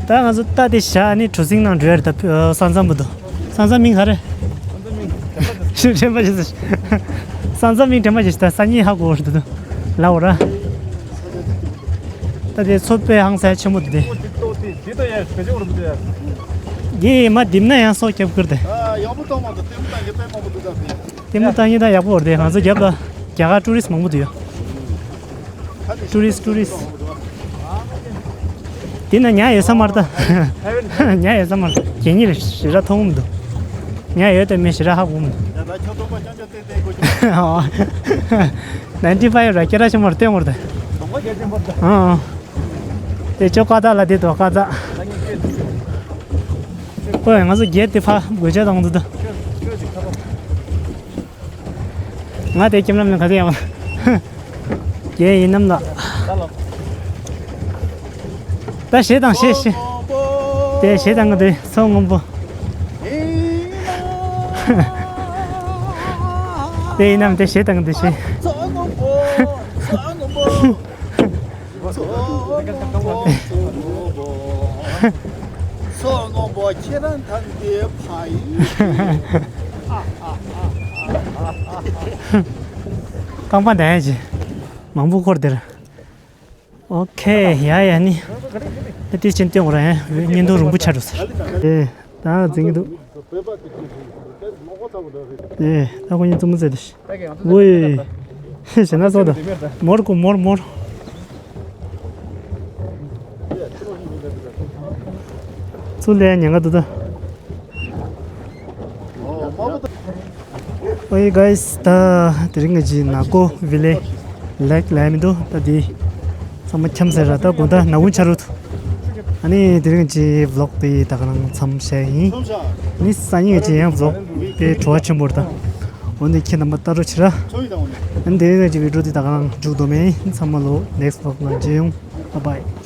ད་ང་ཚོ་རྟ་དེ་བཞག་ནི་གྲུ་གཟིངས་ནང་འགྲོ་ཡ་རེད་ད་ས་མཚམས་པོ་འདུག་ས་མཚམས་མིང་ག་རེ། ས་མཚམས་མིང་དྲན་པ་ཞིག་ས་མཚམས་མིང་དྲན་པ་ཞིག་ད་ས་གཉིས་ཧ་གོ་བར་འདུག་ལ་འོ་ར། ད་དེ་ཚོད་དཔེ་ཧང་སང་ཆེན་པོ་འདུག་དེ། འདི་ད་ཡ་བེད་སྤྱོད་རུ་འདུག་ཡ། དེ་མ་བསྡིབས་ན་ཡང་སྲོག་སྐྱབས་ཀྱི་རེད་དེ། ཡག་པོ་གཏོང་མ་འདུག་ལྟད་མོ་ལྟ་མཁན་དཔེ་མང་པོ་འདུག་ད་དེ། ལྟད་མོ་ལྟ་མཁན་ད་ཡག་པོ་རེད་དེ། ང་ཚོ་རྒྱབ་ལ་རྒྱ་གར་ཊུ་རི་སི་མང་པོ་འདུག་ཡ། ཊུ་རི་སི་ཊུ་རི་སི། དེ་ན་ཉ་ཡོད་ས་མ་རེད་ད། ཉ་ཡོད་ས་མ་རེད། གད་སྙིགས་ཞེ་དྲག་མཐོང་གི་མི་འདུག་ཉ་ཡོད་དང་མེད་ཞེ་དྲག་ཧ་གོ་གི་མི་འདུག་ནའིན་ཊི་ཕའིབ་ར་སྐད་གྲགས་ཆེན་པོ་རེད། སྟོན་དགོས་རེད་ད། ཨང་། དེ་ཅོ་ཀ་ཏ་ལ་དེ་དོ་ཀ་ཏ། ཨོ་ང་ཚོ་རྒྱལ་དེ་ཕ་དགོས་ཆ་དང་འདུག་ད། ང་དེ་ཁྱིམ་ལམ་ནས་ག་ཚོད་ཡང་། རྒྱལ་ཡིན་ནམ་ལགས། ད་ཞེ་དང་ཞེ་ཞེ། དེ་ཞེ་དང་གི་དེ་མཚོ་སྔོན་པོ། དེ་ཡིན་ནམ་དེ་ཞེ་དང་གི་དེ་ཞེ། མཚོ་སྔོན་པོ་ཁྱེད་རང་ཐང་དེ་ཕ་ཡིན། རྐང་པ་འདྲ་ཡ་ཅི། མང་པོ་འཁོར་དེར། ཨོ་ཁེ་ཡ་ཡ་ནི། ཨ་ཏི་ཅན་ཏེ་འོ་ར་ཡ་བརྙན་ཐུང་རིང་པོ་ཆགས་འགྲོ་ཟེར། ཨེ་ད་འཛིན་གྱི་འདུག་ཨེ་ད་ཁོ་གཉིས་བཙུན་མོ་བཙལ་དུ་ཤི། ཝེ། ཞེ་ན་སོ་ད། མོར་ཀུ་མོར་མོར། ཚུར་ལས་ཉན་ག་འདུག་ད། ཨོ་ཡེ་གྷའི་སི། ད་དེ་རིང་ང་ཅིག་ནག་པོ་བི་ལེ་ལེག་ལ་མི་འདུག་ད་དེ་ཚང་མ་འཁྱམས་ཟེར་ར། ད་དགོང་དག་ནག་ཁུང་ཆ་རུ། ཨ་ནི་དེ་རིང་ཅིག་བི་ལོག་དེ་ད་ག་རང་མཚམས་བཞག་ཡིན། ཨ་ནི་སང་ཉིན་ཅིག་ཡང་བི་ལོག་དེ་བྲོ་བ་ཆེན་པོ་རེད་ད། འོན་ཏེ་ཁྱེད་རྣམ་པ་ལྟ་རོགས་བྱེད་ར། ཨ་ནི་དེ་རིང་ཅིག་བི་ཌིའོ་དེ་ད་ག་རང་མཇུག་བསྡོམས་ཡིན། ཚང་མ་ལོ་ནེག་སི་ཊི་བི་ལོག་ལ་མཇལ་ཡོང་། Bye bye.